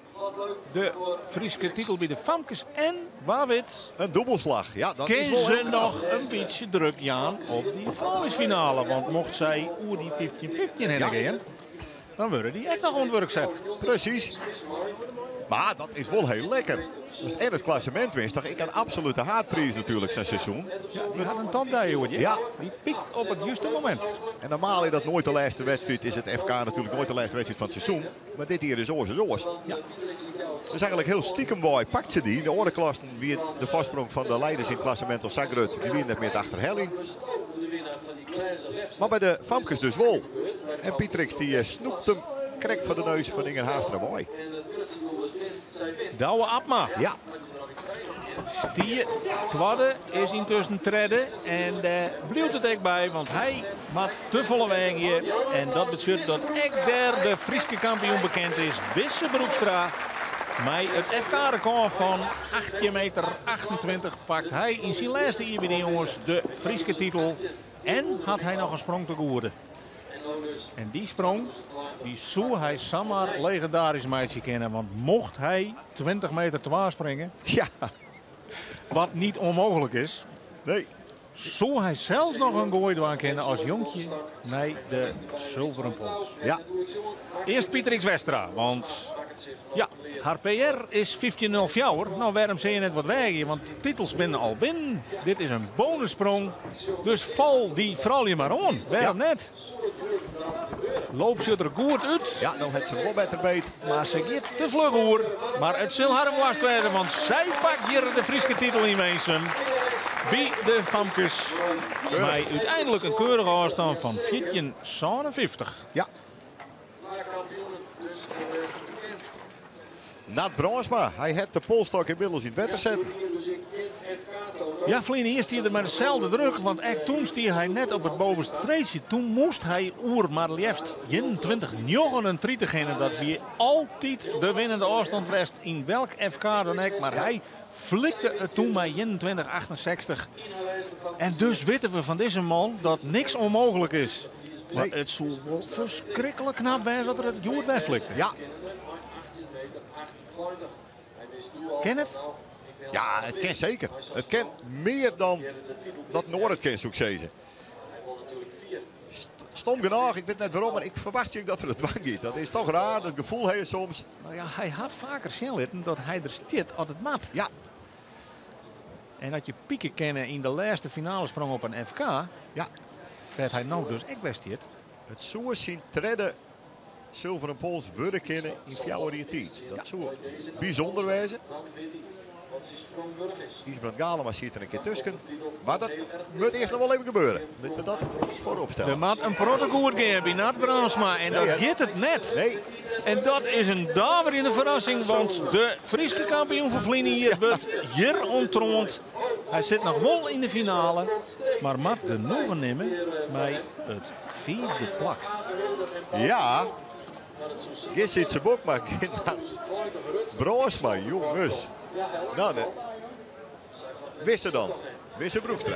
De Fryske titel by de famkes en, wa wit... In dûbelslach. Ja, dat is Kin wol se heel knap. noch in bytsje druk jaan op dy frouljusfinale. Want mocht sy oer dy 15-15 hinne gean, dan wurde dy ek noch oan it wurk set. Presys. Mar dat is wol hiel lekker. Dus en it klassemint winst toch ek in absolute haadpriis natuerlik sa'n seizoen. Ja, dy hat in topdei hjoed. Ja. Dy pykt op it juste momint. En normaal is dat noait de lêste wedstriid, is it FK natuerlik noait de lêste wedstriid fan it seizoen. Mar dit jier is oars as oars. Ja. Dus eigenlik hiel stikem wei pakt se dy. Yn de oare klassen wie de foarsprong fan de leiders yn it klassemint al sa grut. Dy wiene net mear te achterheljen. Mar by de famkes dus wol. En Pietrix dy snoept him krekt foar de neus fan Inger Haanstra wei. Douwe Abma. Ja. Stie twadde, is yntusken tredde. En dêr bliuwt it ek by, want hy moat te folle weagje. En dat betsjut dat ek dêr de Fryske kampioen bekend is, Wisse Broekstra. Mei it FK-rekôr fan 18 meter 28 pakt hy yn syn lêste jier by de jonges de Fryske titel. En hat hy noch in sprong te goede. En dy sprong dy soe hy samar legindarysk meitsje kinne. Want mocht hy 20 meter twa springe, Ja. wat net ûnmooglik is, Nee. soe hy sels noch in goai dwaan kinne as jonkje nei de Sulveren Pols. Ja. Earst Pietrix Westra, want ja, har PR is 15.04. Nou, wêrom sil je net wat weagje? Want de titels binne al binnen. Dit is in bonussprong. Dus fal dy froulju mar oan. Wêrom net? Loop sjocht der goed út. Ja, no hat se wol better beet. Mar se giet te fluch oer. Mar it sil har woarst wêze, want sy pakt hjir de Fryske titel yn Winsum. By de famkes. Mei úteinlik in keurige ôfstân fan 14,57. Ja. Nat Brânsma, hy hat de polstok ynmiddels yn it wetter setten. Ja, ferline jier stie er mei deselde druk, want ek doe stie hy net op it bovenste treedsje. Doe moast hy oer mar leafst 21,39 hinne. Dat wie altyd de winnende ôfstân west yn welk FK dan ek. Mar hy flikte it doe mei 21,68. En dus witte we fan dizze man dat niks ûnmooglik is. Mar Nee. it soe wol ferskriklik knap wêze as er it hjoed wer flikte. Ja. Kin it? Ja, it kin seker. It kin mear dan dat Noord it kin, soe ik sizze. Stom genôch, ik wit net wêrom, mar ik ferwachtsje ek dat er it dwaan giet. Dat is toch raar, dat gefoel ha je soms. Nou ja, hy hat faker sjen litten dat hy der stiet as it moat. Ja. En dat je pieken kennen yn de lêste finalesprong op in FK, Ja. wêr't hy no dus ek wer stiet. It soe syn tredde Sulveren Pols wurde kinne yn 4 jier tiid. Dat soe bysûnder wêze. Ysbrand Galema sit der in kear tusken. Mar dat moat earst noch wol even gebeure. Litte we dat foarop stelle. Der moat in protte goed gean by Nat Brandsma en dat Nee, hè? giet it net. Nee. En dat is in daverjende ferrassing, want de Fryske kampioen fan ferline jier wurdt hjir ûnttroand. Hy sit noch wol yn de finale, mar moat genoegen nimme mei it fiifde plak. Ja. Gjin Sytse Bokma, gjin Nat Brandsma, jonges. Nou, de... Wisse dan. Wisse Broekstra.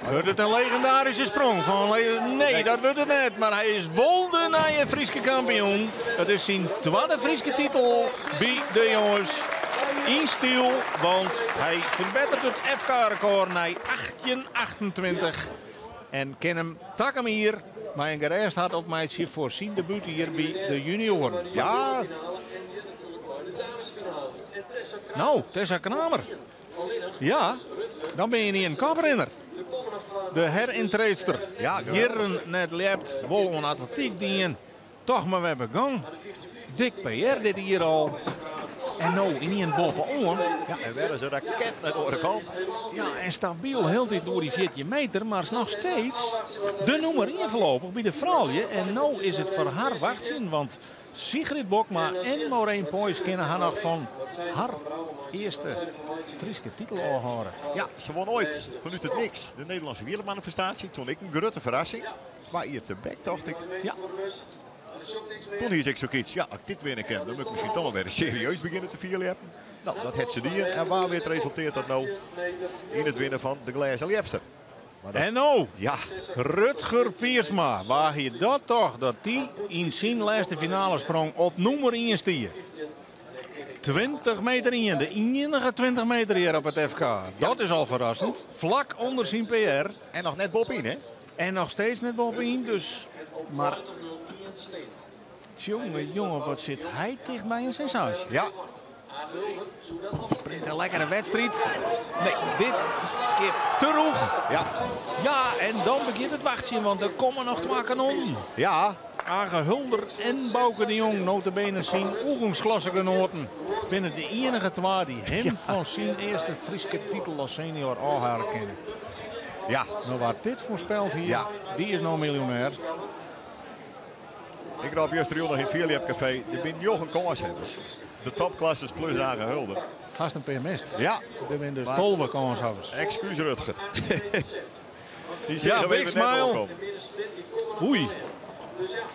Wurdt it in legendaryske sprong fan Nee, dat wurdt it net. Mar hy is wol de nije Fryske kampioen. It is syn twadde Fryske titel by de jonges. Yn styl, want hy ferbetteret it FK-rekôr nei 1828. En kin him takom jier mei in gerêst hart opmeitsje foar syn debútjier by de junioaren. Ja. No, Tessa Kramer. Ja, dan bin je yn in koprinner. De herintreedster. Ja, Jierren net ljept, wol oan atletyk dien. Toch mar wer begûn. Dik PR dit jier al. En no ynienen boppe-oan. Ja, en wer is in raket nei de oare kant. Ja, en stabyl hieltyd oer dy 14 meter, mar is noch steeds de nûmer ien foarlopich by de froulju. En no is it foar har wachtsjen, want Sigrid Bokma en Maureen Poijs kinne har noch fan har earste Fryske titel ôfhâlde. Ja, se won oait fanút it niks de Nederlânske fierljepmanifestaasje. Toen ek in grutte ferrassing. Twa jier tebek, tocht ik. Ja. Toen hie se ek sokyts, ja, as ik dit winne kin, dan moat ik miskien toch mar wer serieus begjinne te fierljeppen. No, dat hat se dien. En wa wit resultearret dat no yn it winnen fan de Glêzen Ljepster. Maar dat En no, Ja. Rutger Piersma, wa hie dat tocht dat dy yn syn lêste finalesprong op nûmer ien stie? 20 meter ien, de iennige 20 meter hjir op it FK. Dat is al ferrassend. Flak ûnder syn PR. En noch net boppe-yn, hè? En noch steeds net boppe-yn, dus. Mar jonge, jonge, wat sit hy ticht by in sensaasje. Ja. Sprint in lekkere wedstriid. Nee, dit giet te rûch. Ja. Ja, en dan begjint it wachtsjen, want der komme noch twa kanonnen. Ja. Age Hulder en Bauke de Jong, nota bene syn oergongklassegenoaten, binne de iennige twa dy't him fan syn earste Fryske titel as senior ôfhâlde kinne. Ja. No, wa't dit foarspeld hie, Ja. dy is no miljonêr. Ik rôp justerjûn noch yn it Fierljepkafee, der binne njoggen kânshawwers. De topklassers plus Age Hulder. Hast in pear mist. Ja. Der binne dus Maar 12 kânshawwers. Excuus Rutger. Dy Ja, seach big even net smile. oankommen. Oei.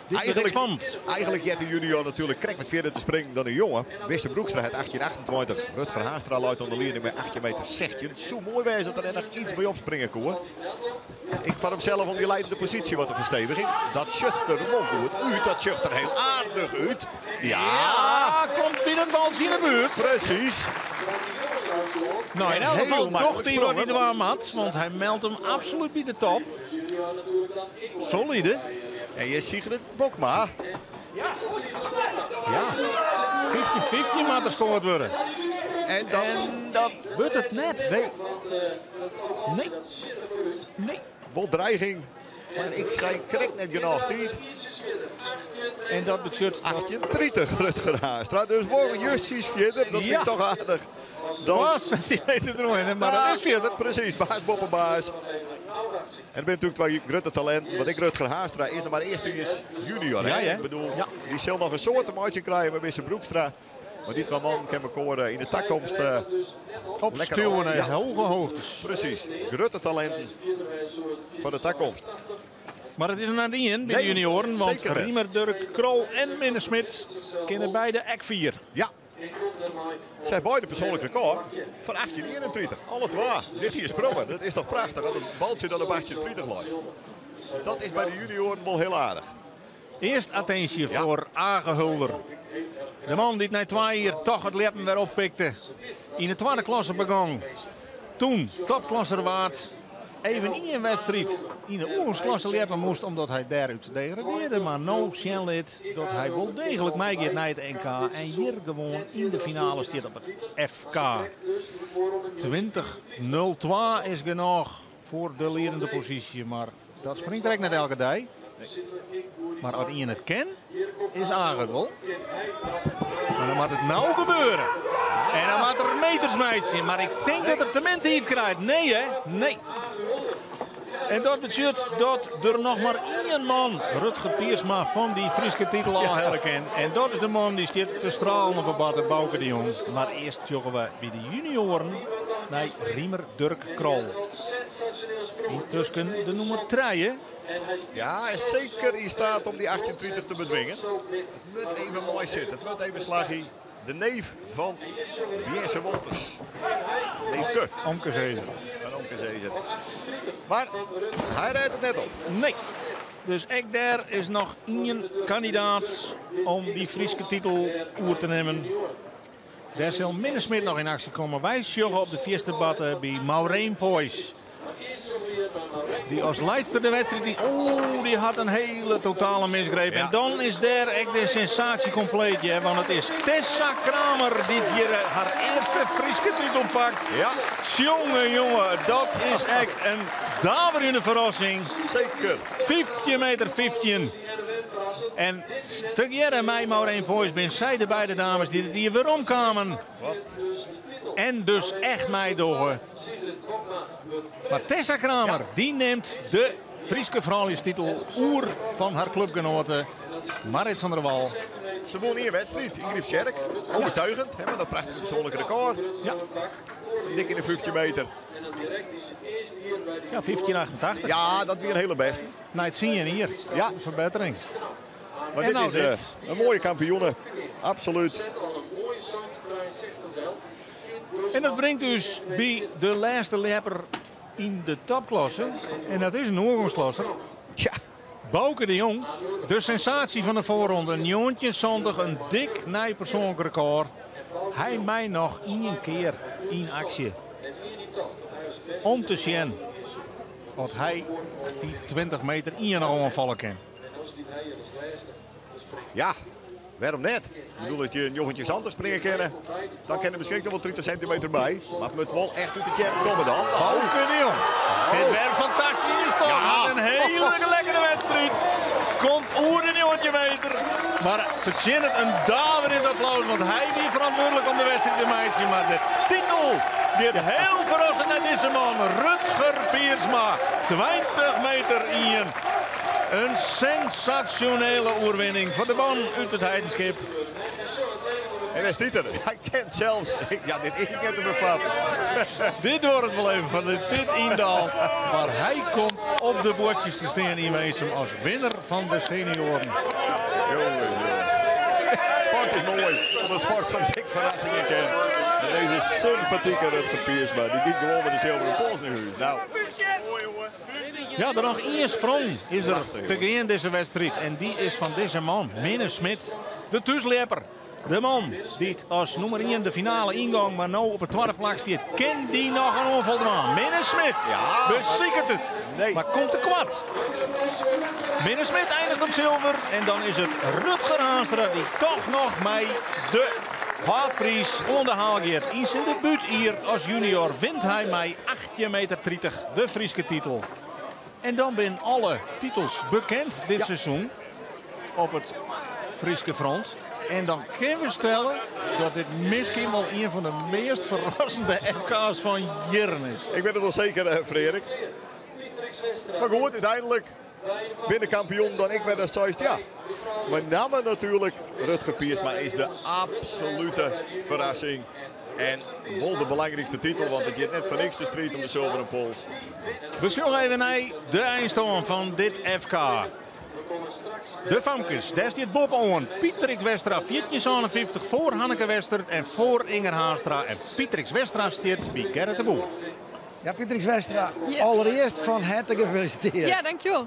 Dit Eigenlijk, spannend. eigenlijk jet de junior natuerlik krekt wat fierder te springen dan de jonge. Wisse Broekstra hat 1828. Rutger Haanstra leit oan de lieding mei 18 meter 16. Soe moai wêze dat der net noch iets by opspringe koe. Ek foar himsels om dy liedende posysje wat te ferstevigjen. Dat sjocht der wol goed út. Dat sjocht der hiel aardich út. Ja. Ja, komt by in baltsje yn de buert. Presys. No, yn elk Heel gefal maklik docht hy wat hy sprongen. dwaan moat, want hy meldt him absolút by de top. Solide. En je Sigrid Bokma. Ja. 15-15 moat der skoard wurde. En dat, En dat wurdt it net. Nee. Nee. Nee. Wol dreiging. Mar ik sei krekt net genôch tiid. En dat betsjut dat 1830 Rutger Haanstra. Dus wol justjes fierder. Dat fyn Ja. ik toch aardich. Dan was centimeter deromhinne, mar dat is fierder. Presys, baas boppe baas. En der binne natuerlik twa grutte talinten. Want ek Rutger Haanstra is noch mar earstejiers junior. Hè? Ja, ja. Ik bedoel, Ja. dy sil noch in soad te meitsjen krije mei Wisse Broekstra. Mar dy twa mannen kinne mekoar yn de takomst Opstuwen nei Ja. hege hichtes. Presys, grutte talinten foar de takomst. Mar it is noch net dien by de Nee, junioaren, want seker net. Riemer, Durk, Krol en Minne Smit kinne beide ek fier. Ja. Sy beide persoanlik rekôr fan 1831. Alle twa. Dit hjir sprongen. Dat is toch prachtich dat it baltsje dan op 1830 leit. Dus dat is by de junioaren wol hiel aardich. Earst attinsje Ja. foar Age Hulder. De man dy't nei twa jier toch it ljeppen wer oppikte. Yn de twadde klasse begûn. Doe topklasser waard. Even ien wedstriid yn de oergongsklasse ljeppe moast omdat hy dêrút degradearde. Mar no sjen lit dat hy wol deeglik meigiet nei it NK. En hjir gewoan yn de finale stiet op it FK. 20.02 is genôch foar de liedende posysje. Mar dat springt der ek net elke dei. Mar as ien it kin, is Age it wol. Mar dan moat it no gebeure. En dan moat er meters meitsje. Mar ik tink dat er te min tiid krijt. Nee, hè? Nee. En dat betsjut dat der noch mar ien man, Rutger Piersma, fan dy Fryske titel ôfhelje kin. En dat is de man dy stiet te stralen op 'e barte, Bauke de Jong. Mar earst sjogge we by de junioaren nei Riemer Durk Krol. Yntusken de nûmer 3. Ja, en seker yn steat om dy 1830 te betwingen. It moat even moai sitte, it moat even slagje. De neef fan Jesse Wolters. Neefke. Omke. Omkesizzer. Een omkesizzer. Mar hy rêdt it net op. Nee. Dus ek dêr is noch ien kandidaat om dy Fryske titel oer te nimmen. Dêr sil Minne Smit noch yn aksje komme. Wy sjogge op de fierste batte by Maureen Poiesz. Dy as leidster de wedstriid yn. Oeh, dy hat in hiele totale misgreep. En dan is dêr ek de sensaasje kompleet, hear. Want it is Tessa Kramer dy't hjir har earste Fryske titel pakt. Ja. Tsjonge, jonge, dat is ek in daverjende ferrassing. Seker. 15 meter 15. En tegearre mei Maureen Poiesz binne sy de beide dames dy't it jier werom kamen. Wat? En dus echt meidogge. Mar Tessa Kramer, dy nimt de Fryske frouljustitel oer fan har klupgenoate Marrit van der Wal. Se wûn ien wedstriid yn Grypstsjerk. Overtuigend, hè, mei dat prachtige persoanlike rekôr. Ja. Dik yn de 15 meter. Ja, 15,88. Ja, dat wie in hiele bêste. Nei tsien jier. Ja. Ferbettering. Mar En dit nou is dit. in moaie kampioene. Absolút. En dat bringt ús by de lêste ljepper yn de topklasse. En dat is in oergongsklasser. Tja. Bauke de Jong, de sensaasje fan de foarronde. 1970, in dik nij persoanlik rekôr. Hy mei noch ien kear yn aksje. Om te sjen oft hy dy 20 meter ien noch oanfalle kin. Ja, wêrom net? Ik bedoel, as je 1970 springe kinne, dan kin der miskien noch wol 30 sintimeter by. Mar it moat wol echt út de kern komme dan. Bauke de Jong sit wer fantastysk yn de stôk. Ja. In hiele lekkere wedstriid. Komt oer de 19 meter. Mar fertsjinnet in daverjend applaus, want hy wie ferantwurdlik om de wedstriid te meitsjen. Mar de titel giet hiel ferrassend nei dizze man, Rutger Piersma. 20 meter ien. In sensasjonele oerwinning foar de man út It Heidenskip. En dêr stiet er. Hy ken sels. Ja, dit is net te befatten. Dit duorret wol even foardat dit yndaalt. Mar hy komt op de buordsjes te stean yn Winsum as winner fan de senioaren. Jongens, jongens. Sport is moai, omdat sport soms ek ferrassingen ken. En dizze sympatike Rutger Piersma, dy giet gewoan mei de silveren pols nei hûs. Nou. Ja, der noch ien sprong is der Prachtich, te gean dizze wedstriid. En dy is fan dizze man, Minne Smit, de thúsljepper. De man dy't as nûmer ien de finale yngong, mar no op it twadde plak stiet. Kin dy noch in oanfal dwaan? Minne Smit Ja. besiket it, Nee. mar komt te koart. Minne Smit einiget op silver en dan is it Rutger Haanstra dy't toch noch mei de haadpriis oan de haal giet. Yn syn debútjier as junior wint hy mei 18 meter 30 de Fryske titel. En dan binne alle titels bekend dit seizoen op it Fryske front. En dan kinne we stelle dat dit miskien wol ien fan de meast ferrassende FK's fan jierren is. Ik wit it wol seker, Freark. Mar goed, úteinlik binne de kampioenen dan ek wer datst seist, ja. Mei namme natuerlik Rutger Piersma is de absolute ferrassing. En wol de belangrykste titel, want it giet net foar niks de striid om de sulveren pols. We sjogge even nei de einstân fan dit FK. De famkes, dêr stiet boppe-oan Pietrix Westra, 14,57 foar Hanneke Westert en foar Inger Haanstra. En Pietrix Westra stiet by Gerrit de Boer. Ja, Pietrix Westra, Ja. allerearst fan herte gefelisitearre. Ja, dankjewol.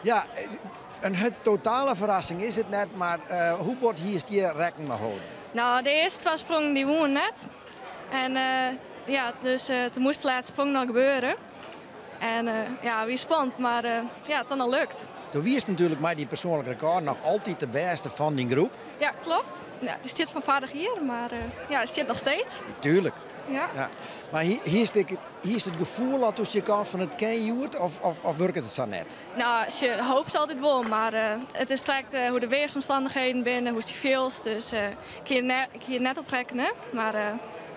Ja, in totale ferrassing is it net, mar hoe bot hiest hjir rekken mei holden? No, de earste twa sprongen dy woenen net. En ja, dus toen moast de laatste sprong noch gebeuren. En ja, wie spannend, mar ja, it dan al lukt. Do wiest natuerlik mei dyn persoanlik rekôr noch altyd de bêste fan dyn groep. Ja, klopt. Ja, dy stiet fan foarich jier, mar ja, dy stiet noch steeds. Tuerlik. Ja. Ja. Mar hiest ek, hiest it gefoel al doe'tst hjir kaamst fan it kin hjoed of, of, of wurket it sa net? No, sjoch, de hoop is altyd wol, mar it is krekt hoe't de weersomstannichheden binne, hoe'tst dy fielst. Dus ik hie net, ik hie net op rekkene, mar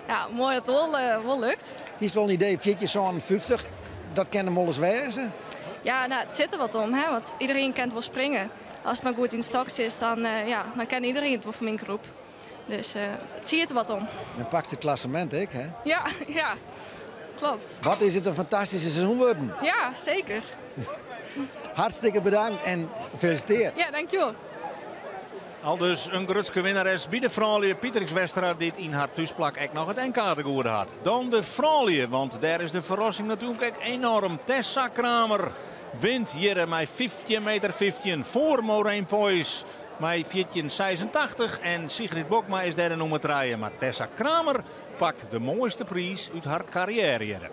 ja, moai dat it wol lukt. Hiest wol in idee, 1457, dat kin him wolris wêze? Ja, no, it sit der wat om, hè, want iderien kin wol springe. Ast mar goed yn de stok sitst, dan, ja, dan kin iderien it wol fan myn groep. Dus it siet der wat om. Dan pakst it klassemint ek, hè? Ja, ja, klopt. Wat is it in fantastyske seizoen wurden. Ja, seker. Hartstikke bedankt en gefelisitearre. Ja, dankjewol. Aldus in grutske winnares by de froulju Pietrix Westra dy't yn har thúsplak ek noch it NK te goede hat. Dan de froulju, want dêr is de ferrassing natuerlik ek enorm. Tessa Kramer wint hjir mei 15 meter 15 foar Maureen Poys mei 14,86 en Sigrid Bokma is dêr de nûmer trije. Mar Tessa Kramer pakt de moaiste priis út har karriêre hjir.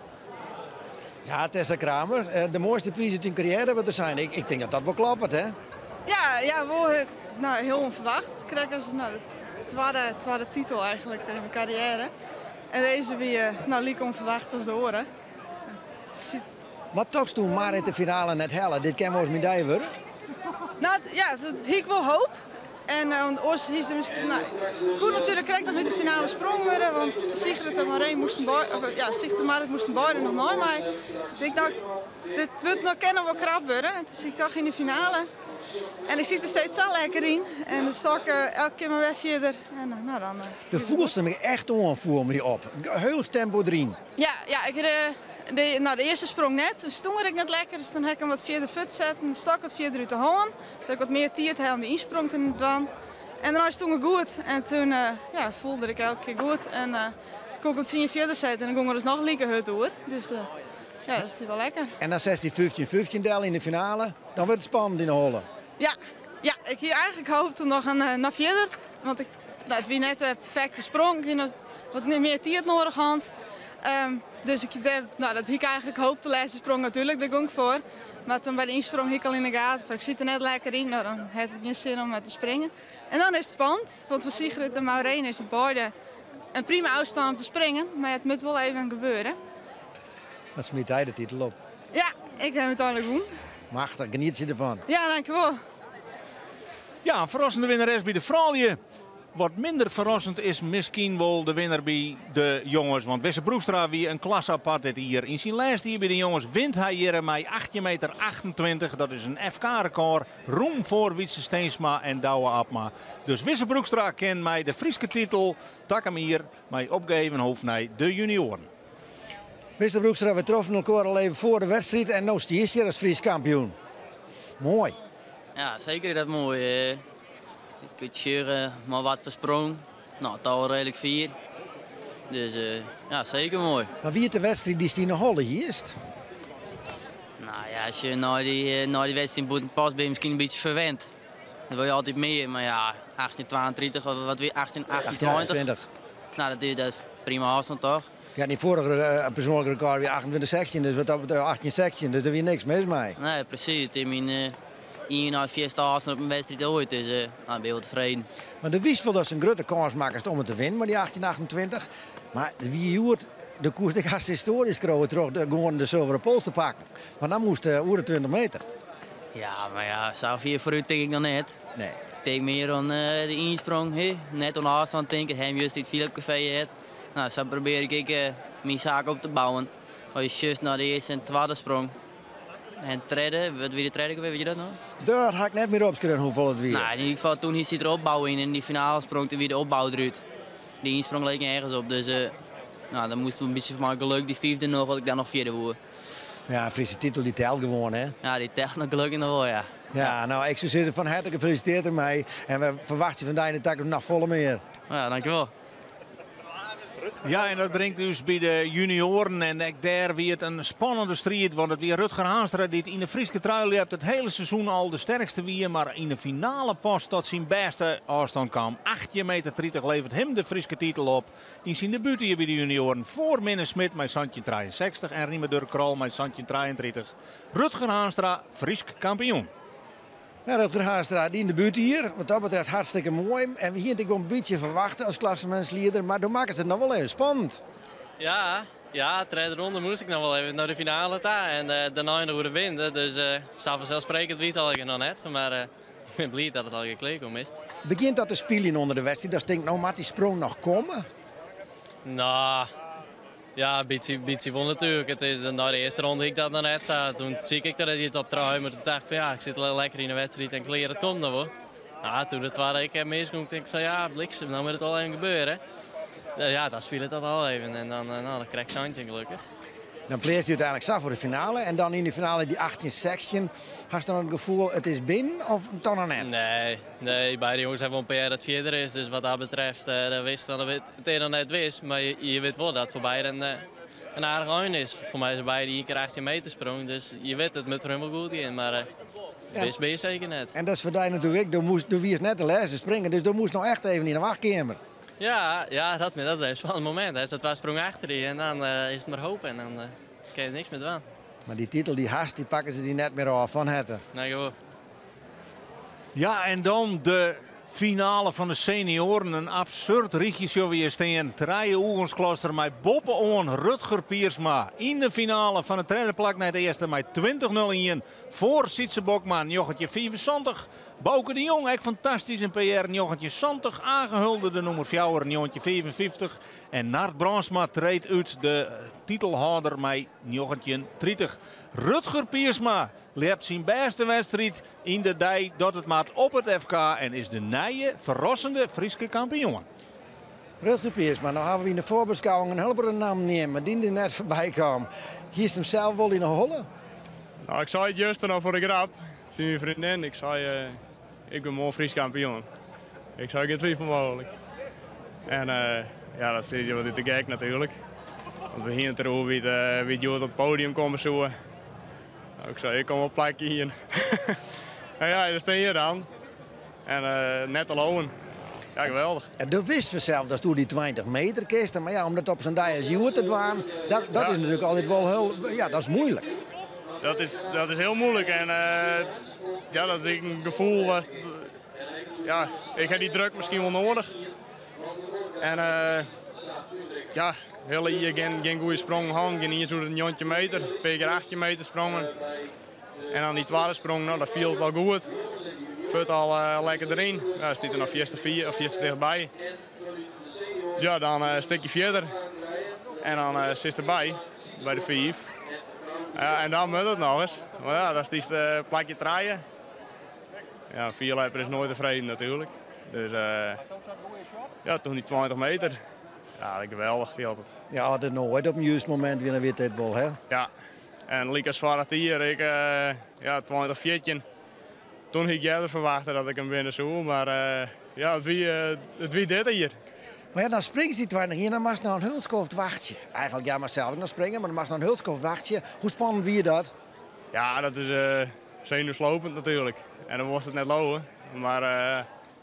Ja, Tessa Kramer, eh, de moaiste priis út dyn karriêre wat der sein. Ik, ik tink dat dat wol kloppet, hè? Ja, ja wol nou, hiel ûnferwacht. Krekt as nou, de twadde, twadde titel eigentlik yn myn karriêre. En dizze wie nou, like ûnferwacht as de oare. Sit... Wat tochtst toen Marit de finale net helle? Dit kin wolris myn dei wurde? Nou, ja, dat hie ik wol hoop. En uh, oars hie se miskien, nou, koe natuerlik krekt noch út de finale sprong wurde, want Sigrid en Maureen moasten of, ja, Sigrid en Marit moasten beide noch nei my. Dus ik dacht, dit wurdt noch kin noch wol krap wurde. En toen siet ik toch yn de finale. En ik siet der steeds sa lekker yn. En de stok uh, elke kear mar wer fierder. En uh, nou dan. Uh, de foelste my echt oan, foel my op. Heech tempo deryn. Ja, ja ik de, de, nou, de earste sprong net. Toen stong ik net lekker, dus dan ha ik him wat fierder fuortsetten. De stok wat fierder út de hân. Dat ik wat mear tiid ha om de ynsprong te dwaan. En dêrnei stong ik goed. En toen uh, ja, foelde ik elke kear goed. En uh, koe ik him tsien fierder setten en dan gong er dus noch like hurd oer. Dus uh, ja, dat is wol lekker. En dan 16, 15, 15 del yn de finale. Dan wurdt it spannend yn de holle. Ja, ja ik hie eigentlik hope om noch in, noch fierder. Want ik, nou, it wie net de perfekte sprong. Ik hie noch wat mear tiid nedich hân. Um, dus ik, nou, dat hie ik eigentlik hope de lêste sprong natuerlik, dêr gong ik foar. Mar toen by de ynsprong hie ik al yn de gaten, ik siet der net lekker yn, nou, dan hat it gjin sin om te springen. En dan is it spannend, want foar Sigrid en Maureen is it beide in prima ôfstân om te springen, mar it moat wol even gebeure. Wat smyt hy de titel op? Ja, ik ha úteinlik wûn. Machtich, genietsje derfan. Ja, dankjewol. Ja, in ferrassende winnares by de froulju. Wat minder ferrassend is miskien wol de winner by de jonges. Want Wisse Broekstra wie in klasse apart dit jier. Yn syn lêste jier by de jonges wint hy hjir mei 18 meter 28. Dat is in FK-rekôr. Rûm foar Wietse Steensma en Douwe Abma. Dus Wisse Broekstra kin mei de Fryske titel takom jier mei opgeven hoofd nei de junioaren. Wisse Broekstra, we troffen elkoar al even foar de wedstriid en no stiest hjir as Frysk kampioen. Moai. Ja, seker is dat moai. Je kunt sjogge mei wat foar sprong. Nou, it al reedlik fier. Dus uh, ja, seker moai. Mar wie it de wedstriid dy'tst yn 'e holle hiest? Nou ja, as je nei dy, eh, nei dy wedstriid Bûtenpost bin je miskien in bytsje ferwend. Dan wol je altyd mear, mar ja, 1832 of wat wie 1828. Nou, dat is, dat is prima ôfstân toch? Ja, dyn foarige uh, persoanlike rekôr wie 28-16, dus wat dat betreft 18-16, dus der wie niks mis mei. Nee, presys. It is myn uh, ien nei fierste ôfstân op in wedstriid oait, dus uh, nou, bin ik wol tefreden. Mar do wist wol datst in grutte kâns makkest om it te winnen mei dy 1828, mar der wie hjoed de koest ek hast histoarysk skriuwe troch de, gewoan de sulveren pols te pakken. Mar dan moast uh, oer de 20 meter. Ja, mar ja, sa fier foarút tink ik noch net. Nee. Ik tink mear oan uh, de ynsprong, he? net oan de ôfstân tinke, ha 'm just út Philip Café heard. Nou, sa probearje ik ek uh, myn saak op te bouwen. As je sjochst nei de earste en twadde sprong. En tredde, wat wie de tredde weet je dat noch? Dat ha ik net mear opskreaun hoefolle it wie. Nou, yn ieder gefal toen siet der opbou yn en dy finale sprong, toen wie de opbou derút. Dy ynsprong leek nergens op, dus uh, nou, dan moast in bytsje fan myn gelok dy fyfde noch, wat ik dan noch fierder woe. Ja, Fryske titel dy telt gewoan, hè? Ja, dy telt noch gelokkich noch wol, ja. Ja, nou, ik soe sizze fan herte gefelisitearre dermei. En we ferwachtsje fan dy yn de takomst noch folle mear. Ja, dankjewol. Ja, en dat bringt ús by de junioaren. En ek dêr wie it in spannende striid. Want it wie Rutger Haanstra dy't yn de Fryske trui ljept it hiele seizoen al de sterkste wie. Mar yn de finale pas tot syn bêste ôfstân kaam. 18 meter 30 leveret him de Fryske titel op. Yn syn debút hjir by de junioaren foar Minne Smit mei 1763 en Riemer Durk Krol mei 1733. Rutger Haanstra, Frysk kampioen. Ja, Rutger Haanstra, dyn debút hjir, wat dat betreft hartstikke moai. En we hiene it ek wol in bytsje ferwachte as klassemintslieder, mar do makkest it noch wol even spannend. Ja, ja, tredde ronde moast ik noch wol even nei de finale ta en uh, dêrnei noch oer de win. Dus uh, sa fanselssprekkend wie it allegear noch net, mar uh, ik bin bliid dat it allegear klear kommen is. Begjint dat te spyljen ûnder de wedstriid? Datst tinkst, no moat dy sprong noch komme? Nou, ja, in bytsje, bytsje wol natuerlik. It is, nei de earste ronde hie ik dat noch net sa. Toen siek ik dat it op trui, mar toen tocht ik fan ja, ik sit lekker yn de wedstriid en klear, it komt noch wol. Nou, toen de twadde ik misgong, tink ik fan ja, bliksem, no moat it al even gebeure. Ja, dan spilet dat al even en dan, nou, dan krij ik 17 gelokkich. Dan pleatst dy úteinlik sa foar de finale en dan yn de finale dy 18, 16. Hast dan it gefoel it is binnen of toch noch net? Nee, nee, beide jonges hawwe wol in PR dat fierder is. Dus wat dat betreft, dan wist dan it is noch net wis. Mar je wit wol dat foar beide in aardich ein is. Foar my is it beide ien kear 18 meter sprong. Dus je wit it moat foar him wol goed gean. Mar wis bin je seker net. En dat is foar dy natuerlik ek. Do moast, do wiest net de lêste springer, dus do moast no echt even yn de wachtkeamer. Ja, ja, dat, dat is in spannend momint. Hè. Twa sprong achter dy en dan is it mar hoop en dan kin je niks mear dwaan. Mar dy titel dy hast, dy pakke se dy net mear ôf fan herte. Nee, gewoan. Ja, en dan de finale fan de senioaren. In absurd rychje sjogge we hjir stean. Trije Oegonskloster mei boppe-oan Rutger Piersma yn de finale fan it tredde plak nei it earste mei 20-01 foar Sytse Bokma 1975. Bauke de Jong ek fantastysk in PR 1970. Age Hulde de nûmer fjouwer 1955. En Nard Brandsma treedt út de titelhâlder mei 1930. Rutger Piersma ljept syn bêste wedstriid yn de dei dat it moat op it FK en is de nije ferrassende Fryske kampioen. Rutger Piersma, no hawwe we yn de foarbeskouwing in hiel protte nammen neamd, mar dyn is net foarby kaam. Hiest him sels wol yn 'e holle? No, ik sei it juster noch foar de grap tsjin myn freondin. Ik sei, ik bin moarn Frysk kampioen. Ik sei, gjin twifel mooglik. En ja, dat sizze je wat út de gek natuerlik. Want we hiene it deroer wie't hjoed op it podium komme soe. No, ik sei, ik kom op plakje ien. En ja, dêr stean je dan. En net te leauwen. Ja, geweldich. En do wist fansels datst oer dy 20 meter kinst, mar ja, om dat op sa'n dei as hjoed te dwaan, dat, dat is natuerlik altyd wol hiel, ja, dat is moeilik. Dat is hiel moeilik en ja, dat is ek in gefoel wat, ja, ik ha dy druk miskien wol noadich. En ja, hiele jier gjin goede sprongen hân, gjin iens oer de 19 meter, in pear kear 18 meter sprongen. En dan dy twadde sprong, no, dat fielt al goed. Fut al lekker deryn. Ja, stiet der noch fierste fier of fierste tichtby. Ja, dan in stikje fierder. En dan sitst derby, by de fiif. Ja, en dan moat it noch ris. Mar ja, dan stiest plakje trije. Ja, in fierljepper is noait tefreden natuerlik. Dus ja, toen dy 20 meter. Ja, geweldich fielt it. Ja, as it noait op in juist momint wie, dan wit dit wol, hè? Ja. En lykas foarich jier, ik, ja, 2014, toen hie ik earder ferwachte dat ik him winne soe, mar ja, it wie dit jier. Mar ja, dan springst dy 20 jier, dan moatst noch in hiel skoft wachtsje. Eigenlik, ja, moatst sels ek noch springe, mar dan moatst noch in hiel skoft wachtsje. Hoe spannend wie dat? Ja, dat is zenuwslopend natuerlik. En dan wolst it net leauwe, mar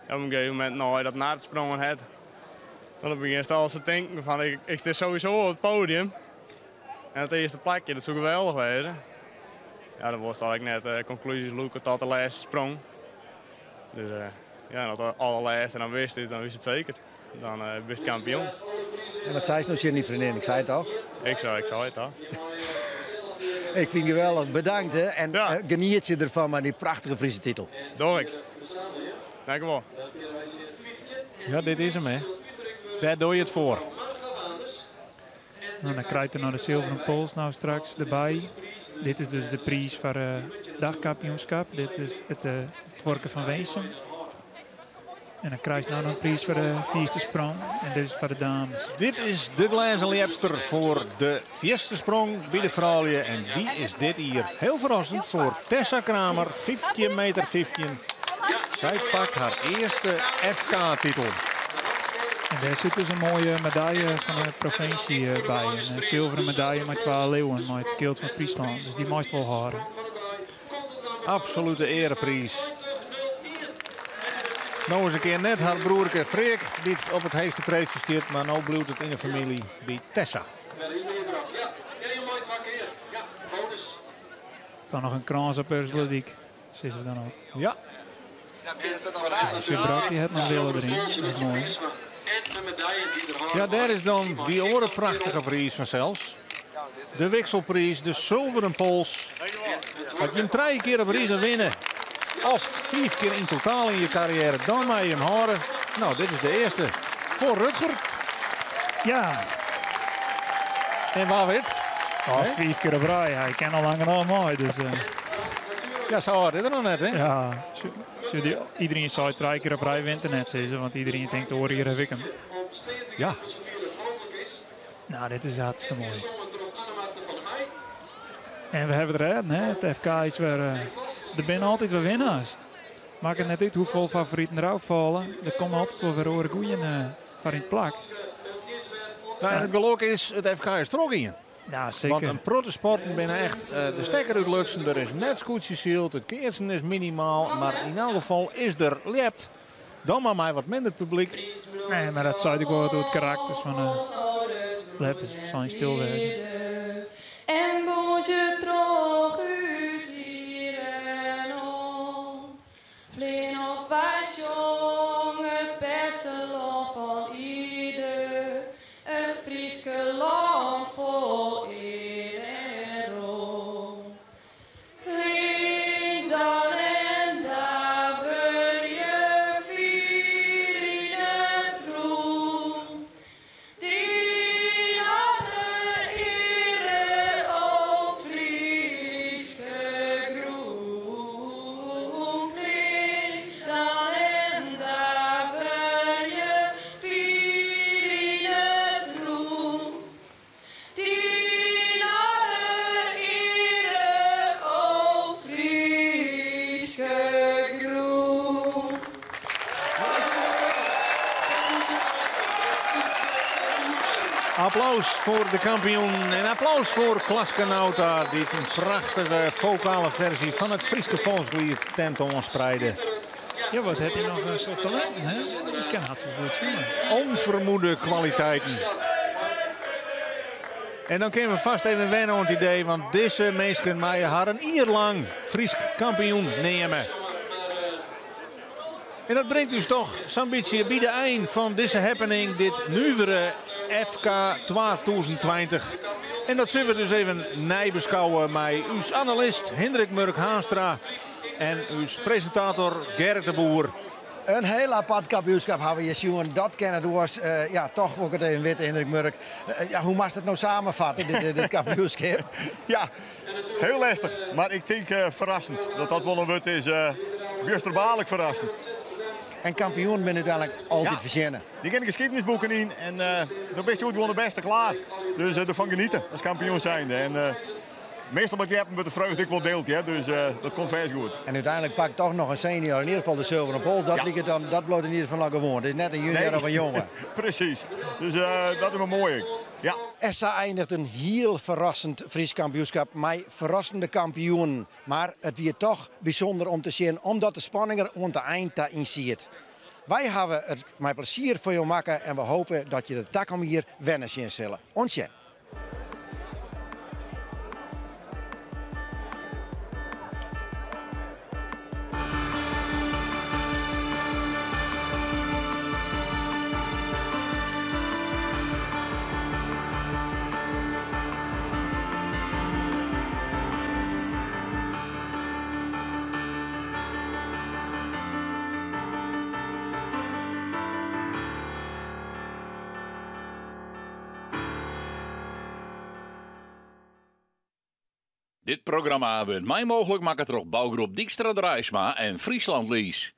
op in gegeven momint nei dat Nard sprongen hat, dan begjinst al te tinken fan ik stean sowieso op it podium. En it earste plakje, dat soe geweldich wêze. Ja, dan wolst eigentlik net konklúzjes lûke tot de lêste sprong. Dus ja, as de allerlêste dan wist is, dan wist it seker. Dan bist kampioen. En wat seist no tsjin dyn freondin? Ik sei it toch? Ik sei it toch. Ik fyn it geweldich. Bedankt hè. En genietsje derfan mei dy prachtige Friese titel. Doch ik. Dankjewol. Ja, dit is him hè. Dêr doch je it foar. No, dan krijt er noch de zilveren pols no straks derby. Dit is dus de priis foar it dagkampioenskip. Dit is it Tuorke fan Winsum. En dan krijst no noch in priis foar de fierste sprong. En dit is foar de dames. Dit is de glêzen ljepster foar de fierste sprong by de froulju. En dy is dit jier hiel ferrassend foar Tessa Kramer, 15 meter 15. Sy pakt har earste FK-titel. En dêr sit dus in moaie medalje fan de provinsje by. In silveren medalje mei twa liuwen mei it skyld fan Fryslân. Dus dy meist wol hâlde. Absolute earepriis. No is in kear net har broerke Freark dy't op it heechste treedsje stiet, mar no bliuwt it yn de famylje by Tessa. Dan noch in krâns op Ursula Dyk. Sizze we dan al. Ja. Sjoch, dy hat noch wille deryn. Dat is moai. Ja, dêr is dan dy oare prachtige priis fansels. De wikselpriis, de sulveren pols. As je him trije kear op rige winne, of fiif kear yn totaal yn je karriêre, dan mei je him hâlde. No, dit is de earste foar Rutger. Ja. En wa wit? Oh, fiif kear op rij. Hy kin al lang genôch mei. Dus, Ja, sa âld is er noch net, hè? Ja, iderien sei trije kear op rij wint er net, sizze, want iderien tinkt oare jier haw ik him. Ja. No, dit is hartstikke moai. En we hawwe it rêden, hè? It FK is wer. Der binne altyd wer winnaars. Makket net út hoefolle favoriten derôf falle. Der komme altyd wol wer oare goeien foar yn it plak. Nou, en it gelok is, it FK is trochgien. Ja, seker. Want in protte sporten binne echt de stekker útlutsen. Der is net skûtsjesyld, it keatsen is minimaal. Mar yn elk gefal is der ljept. Dan mar mei wat minder publyk. Nee, mar dat seit ek wol wat oer it karakter fan de ljeppers. Sein stil wêze. En bûnzje troch ús hierren om. Flean op wy sjong it bêste lân fan ierde, it Fryske lân fol ear en rom. Klink dan en daverje fier yn it rûn. Dyn alle eare, o Fryske grûn. Klink dan en daverje fier yn it rûn. Dyn alle eare, o Fryske grûn. Applaus foar de kampioen en applaus foar Klaske Nauta, dy't in prachtige fokale ferzje fan it Fryske folksliet tentoanspreide. Ja, wat hat hy noch in soad talinten, hè? Hy kin hartstikke goed sjonge. Onvermoede kwaliteiten. En dan kinne we fêst even wenne oan it idee, want dizze minsken meie har in jier lang Frysk kampioen neame. En dat bringt ús dochs sa'n bytsje by de ein fan dizze happening, dit nuvere FK 2020. En dat sille we dus even neibeskouwe mei ús analist Hindrik Murk Haanstra en ús presintator Gerrit de Boer. In hiel apart kampioenskip hawwe we hjir sjoen. Dat kin it oars. Ja, toch wol ik it even witte, Hindrik Murk. Ja, hoe moatst it no samenfatte, dit kampioenskip? Ja, hiel lestich. Mar ik tink ferrassend. Dat dat wol in wurd is. Bjusterbaarlik ferrassend. En kampioenen binne úteinlik altyd fertsjinne. Dy geane de skiednisboeken yn en dan bist hjoed gewoan de bêste klear. Dus derfan geniete as kampioen zijnde. En meastal by it ljeppen wurdt de freugde ek wol dield, hear. Dus dat komt fêst goed. En úteinlik pakt dochs noch in senior yn ieder gefal de sulveren pols. Dat liket dan, dat bliuwt yn ieder gefal noch gewoan. It is net in junior of in jonge. Presys. Dus dat is mar moai ek. Ja. En sa einiget in hiel ferrassend Frysk kampioenskip mei ferrassende kampioenen. Mar it wie dochs bysûnder om te sjen, omdat de spanning der oant de ein ta yn siet. Wy hawwe it mei plezier foar jo makke en we hoopje dat je de takom jier wer nei sjen sille. Oant sjen. Dit programma wurdt mei mooglik makke troch bougroep Dykstra Draisma en Friesland Lease.